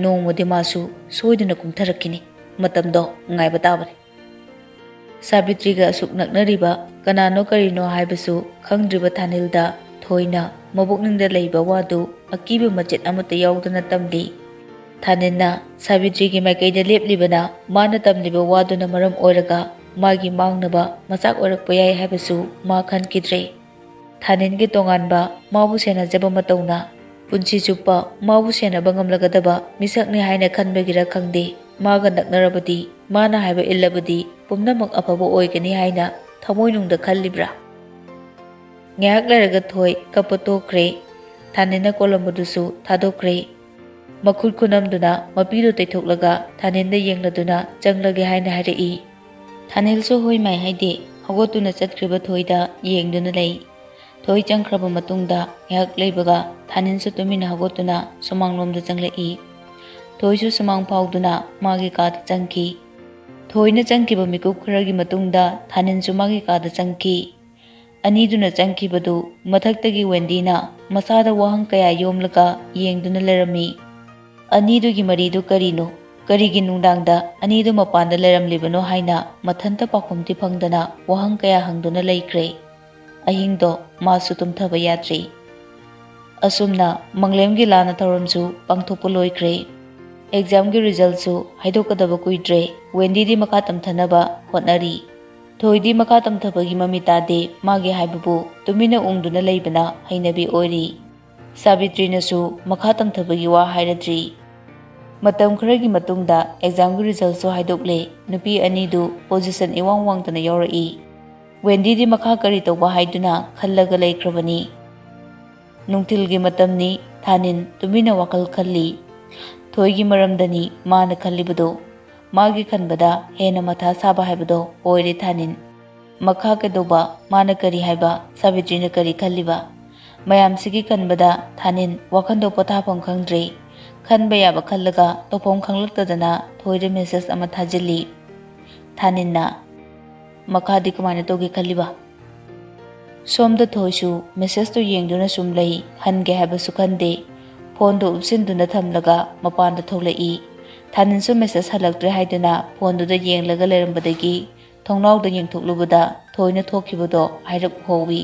ꯅꯣꯡꯃꯗꯤ ꯃꯥꯁꯨ ꯁꯣꯏꯗꯅ ꯀꯨꯝꯊꯔꯛꯈꯤꯅꯤ꯫ ꯃꯇꯝꯗꯣ ꯉꯥꯏꯕ ꯇꯥꯕꯅꯤ꯫ ꯁꯥꯕꯤꯇ꯭ꯔꯤꯒ ꯑꯁꯨꯛ ꯅꯛꯅꯔꯤꯕ ꯀꯅꯥꯅꯣ ꯀꯔꯤꯅꯣ ꯍꯥꯏꯕꯁꯨ ꯈꯪꯗ꯭ꯔꯤꯕ ꯊꯥꯅꯤꯜꯗ ꯊꯣꯏꯅ ꯃꯕꯨꯛꯅꯤꯡꯗ ꯂꯩꯕ ꯋꯥꯗꯨ ꯑꯀꯤꯕ ꯃꯆꯦꯠ ꯑꯃꯠꯇ ꯌꯥꯎꯗꯅ ꯇꯝꯂꯤ꯫ ꯊꯥꯅꯤꯜꯅ ꯁꯥꯕꯤꯇ꯭ꯔꯤꯒꯤ ꯃꯥꯏꯀꯩꯗ ꯂꯦꯞꯂꯤꯕꯅ ꯃꯥꯅ ꯇꯝꯂꯤꯕ ꯋꯥꯗꯨꯅ ꯃꯔꯝ ꯑꯣꯏꯔꯒ ꯃꯥꯒꯤ ꯃꯥꯡꯅꯕ ꯃꯆꯥꯛ ꯑꯣꯏꯔꯛꯄ ꯌꯥꯏ ꯍꯥꯏꯕꯁꯨ ꯃꯥ ꯈꯟꯈꯤꯗ꯭ꯔꯦ꯫ ꯊꯥꯅꯤꯜꯒꯤ ꯇꯣꯉꯥꯟꯕ ꯃꯥꯕꯨ ꯁꯦꯟꯅꯖꯕ ꯃꯇꯧꯅ ꯄꯨꯟꯁꯤ ꯆꯨꯞꯄ ꯃꯥꯕꯨ ꯁꯦꯟꯅꯕ ꯉꯝꯂꯒꯗꯕ ꯃꯤꯁꯛꯅꯤ ꯍꯥꯏꯅ ꯈꯟꯕꯒꯤꯔ ꯈꯪꯗꯦ, ꯃꯥꯒ ꯅꯛꯅꯔꯕꯗꯤ, ꯃꯥꯅ ꯍꯥꯏꯕ ꯏꯜꯂꯕꯗꯤ ꯄꯨꯝꯅꯃꯛ ꯑꯐꯕ ꯑꯣꯏꯒꯅꯤ ꯍꯥꯏꯅ ꯊꯃꯣꯏꯅꯨꯡꯗ ꯈꯜꯂꯤꯕ꯭ꯔꯥ? ꯉꯥꯏꯍꯥꯛ ꯂꯩꯔꯒ ꯊꯣꯏ ꯀꯞꯄ ꯇꯣꯛꯈ꯭ꯔꯦ꯫ ꯊꯥꯅꯤꯜꯅ ꯀꯣꯜꯂꯝꯕꯗꯨꯁꯨ ꯊꯥꯗꯣꯛꯈ꯭ꯔꯦ꯫ ꯃꯈꯨꯠ ꯈꯨꯅꯝꯗꯨꯅ ꯃꯄꯤꯗꯨ ꯇꯩꯊꯣꯛꯂꯒ ꯊꯥꯅꯤꯜꯗ ꯌꯦꯡꯂꯗꯨꯅ ꯆꯪꯂꯒꯦ ꯍꯥꯏꯅ ꯍꯥꯏꯔꯛꯏ꯫ ꯊꯥꯅꯤꯜꯁꯨ ꯍꯣꯏ ꯃꯥꯏ ꯍꯥꯏꯗꯦ, ꯍꯧꯒꯠꯇꯨꯅ ꯆꯠꯈ꯭ꯔꯤꯕ ꯊꯣꯏꯗ ꯌꯦꯡꯗꯨꯅ ꯂꯩ꯫ ꯊꯣꯏ ꯆꯪꯈ꯭ꯔꯕ ꯃꯇꯨꯡꯗ ꯉꯥꯏꯍꯥꯛ ꯂꯩꯕꯒ ꯊꯥꯅꯤꯜꯁꯨ ꯇꯨꯃꯤꯟꯅ ꯍꯧꯒꯠꯇꯨꯅ ꯁꯨꯃꯥꯡꯂꯣꯝꯗ ꯆꯪꯂꯛꯏ꯫ ꯊꯣꯏꯁꯨ ꯁꯨꯃꯥꯡ ꯐꯥꯎꯗꯨꯅ ꯃꯥꯒꯤ ꯀꯥꯗ ꯆꯪꯈꯤ꯫ ꯊꯣꯏꯅ ꯆꯪꯈꯤꯕ ꯃꯤꯀꯨꯞ ꯈꯔꯒꯤ ꯃꯇꯨꯡꯗ ꯊꯥꯅꯤꯜꯁꯨ ꯃꯥꯒꯤ ꯀꯥꯗ ꯆꯪꯈꯤ꯫ ꯑꯅꯤꯗꯨꯅ ꯆꯪꯈꯤꯕꯗꯨ ꯃꯊꯛꯇꯒꯤ ꯋꯦꯟꯗꯤꯅ ꯃꯁꯥꯗ ꯋꯥꯍꯪ ꯀꯌꯥ ꯌꯣꯝꯂꯒ ꯌꯦꯡꯗꯨꯅ ꯂꯩꯔꯝꯃꯤ꯫ ꯑꯅꯤꯗꯨꯒꯤ ꯃꯔꯤꯗꯨ ꯀꯔꯤꯅꯣ? ꯀꯔꯤꯒꯤ ꯅꯨꯡꯗꯥꯡꯗ ꯑꯅꯤꯗꯨ ꯃꯄꯥꯟꯗ ꯂꯩꯔꯝꯂꯤꯕꯅꯣ ꯍꯥꯏꯅ ꯃꯊꯟꯇ ꯄꯥꯎꯈꯨꯝꯗꯤ ꯐꯪꯗꯅ ꯋꯥꯍꯪ ꯀꯌꯥ ꯍꯪꯗꯨꯅ ꯂꯩꯈ꯭ꯔꯦ꯫ ꯑꯍꯤꯡꯗꯣ ꯃꯥꯁꯨ ꯇꯨꯝꯊꯕ ꯌꯥꯗ꯭ꯔꯤ꯫ ꯑꯁꯨꯝꯅ ꯃꯪꯂꯦꯝꯒꯤ ꯂꯥꯟꯅ ꯊꯧꯔꯝꯁꯨ ꯄꯥꯡꯊꯣꯛꯄ ꯂꯣꯏꯈ꯭ꯔꯦ꯫ ꯑꯦꯛꯖꯥꯝꯒꯤ ꯔꯤꯖꯜꯁꯨ ꯍꯥꯏꯗꯣꯛꯀꯗꯕ ꯀꯨꯏꯗ꯭ꯔꯦ꯫ ꯋꯦꯟꯗꯤꯗꯤ ꯃꯈꯥ ꯇꯝꯊꯅꯕ ꯍꯣꯠꯅꯔꯤ꯫ ꯊꯣꯏꯗꯤ ꯃꯈꯥ ꯇꯝꯊꯕꯒꯤ ꯃꯃꯤ ꯇꯥꯗꯦ꯫ ꯃꯥꯒꯤ ꯍꯥꯏꯕꯕꯨ ꯇꯨꯃꯤꯟꯅ ꯎꯪꯗꯨꯅ ꯂꯩꯕꯅ ꯍꯩꯅꯕꯤ ꯑꯣꯏꯔꯤ꯫ ꯁꯥꯕꯤꯇ꯭ꯔꯤꯅꯁꯨ ꯃꯈꯥ ꯇꯝꯊꯕꯒꯤ ꯋꯥ ꯍꯥꯏꯔꯗ꯭ꯔꯤ꯫ ꯃꯇꯝ ꯈꯔꯒꯤ ꯃꯇꯨꯡꯗ ꯑꯦꯛꯖꯥꯝꯒꯤ ꯔꯤꯖꯜꯁꯨ ꯍꯥꯏꯗꯣꯛꯂꯦ꯫ ꯅꯨꯄꯤ ꯑꯅꯤꯗꯨ ꯄꯣꯖꯤꯁꯟ ꯏꯋꯥꯡ ꯋꯥꯡꯗꯅ ꯌꯥꯎꯔꯛꯏ꯫ ꯋꯦꯟꯗꯤꯗꯤ ꯃꯈꯥ ꯀꯔꯤ ꯇꯧꯕ ꯍꯥꯏꯗꯨꯅ ꯈꯜꯂꯒ ꯂꯩꯈ꯭ꯔꯕꯅꯤ꯫ ꯅꯨꯡꯊꯤꯜꯒꯤ ꯃꯇꯝꯅꯤ꯫ ꯊꯥꯅꯤꯟ ꯇꯨꯃꯤꯟꯅ ꯋꯥꯈꯜ ꯈꯜꯂꯤ꯫ ꯊꯣꯏꯒꯤ ꯃꯔꯝꯗꯅꯤ ꯃꯥꯅ ꯈꯜꯂꯤꯕꯗꯣ꯫ ꯃꯥꯒꯤ ꯈꯟꯕꯗ ꯍꯦꯟꯅ ꯃꯊꯥ ꯁꯥꯕ ꯍꯥꯏꯕꯗꯣ ꯑꯣꯏꯔꯦ ꯊꯥꯅꯤꯟ꯫ ꯃꯈꯥ ꯀꯩꯗꯧꯕ? ꯃꯥꯅ ꯀꯔꯤ ꯍꯥꯏꯕ? ꯁꯥꯕꯤꯇ꯭ꯔꯤꯅ ꯀꯔꯤ ꯈꯜꯂꯤꯕ? ꯃꯌꯥꯝꯁꯤꯒꯤ ꯈꯟꯕꯗ ꯊꯥꯅꯤꯟ ꯋꯥꯈꯜꯗꯣ ꯄꯣꯊꯥꯐꯝ ꯈꯪꯗ꯭ꯔꯦ꯫ ꯈꯟꯕ ꯌꯥꯕ ꯈꯜꯂꯒ ꯇꯧꯐꯝ ꯈꯪꯂꯛꯇꯗꯅ ꯊꯣꯏꯗ ꯃꯦꯁꯦꯖ ꯑꯃ ꯊꯥꯖꯤꯜꯂꯤ꯫ ꯊꯥꯅꯤꯟꯅ꯫ ꯃꯈꯥꯗꯤ ꯀꯃꯥꯏꯅ ꯇꯧꯒꯦ ꯈꯜꯂꯤꯕ? ꯁꯣꯝꯗ ꯊꯣꯏꯁꯨ ꯃꯦꯁꯦꯖꯇꯨ ꯌꯦꯡꯗꯨꯅ ꯁꯨꯝ ꯂꯩ, ꯍꯟꯒꯦ ꯍꯥꯏꯕꯁꯨ ꯈꯟꯗꯦ꯫ ꯐꯣꯟꯗꯨ ꯎꯞꯁꯤꯟꯗꯨꯅ ꯊꯝꯂꯒ ꯃꯄꯥꯟꯗ ꯊꯣꯛꯂꯛꯏ꯫ ꯊꯥꯅꯤꯜꯁꯨ ꯃꯦꯁꯦꯖ ꯍꯜꯂꯛꯇ꯭ꯔꯦ ꯍꯥꯏꯗꯨꯅ ꯐꯣꯟꯗꯨꯗ ꯌꯦꯡꯂꯒ ꯂꯩꯔꯝꯕꯗꯒꯤ ꯊꯣꯡꯅꯥꯎꯗ ꯌꯦꯡꯊꯣꯛꯂꯨꯕꯗ ꯊꯣꯏꯅ ꯊꯣꯛꯈꯤꯕꯗꯣ ꯍꯥꯏꯔꯞ ꯎꯍꯧꯏ꯫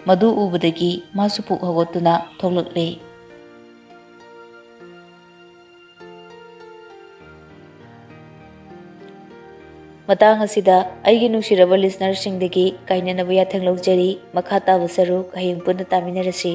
ꯃꯗꯨ ꯎꯕꯗꯒꯤ ꯃꯥꯁꯨ ꯄꯨꯛ ꯍꯧꯒꯠꯇꯨꯅ ꯊꯣꯛꯂꯛꯂꯦ꯫ ꯃꯇꯥꯡ ꯑꯁꯤꯗ ꯑꯩꯒꯤ ꯅꯨꯡꯁꯤꯔꯕ ꯂꯤꯁꯅꯔꯁꯤꯡꯗꯒꯤ ꯀꯥꯏꯅꯅꯕ ꯌꯥꯊꯪ ꯂꯧꯖꯔꯤ꯫ ꯃꯈꯥ ꯇꯥꯕ ꯁꯔꯨꯛ ꯍꯌꯦꯡ ꯄꯨꯟꯅ ꯇꯥꯃꯤꯟꯅꯔꯁꯤ꯫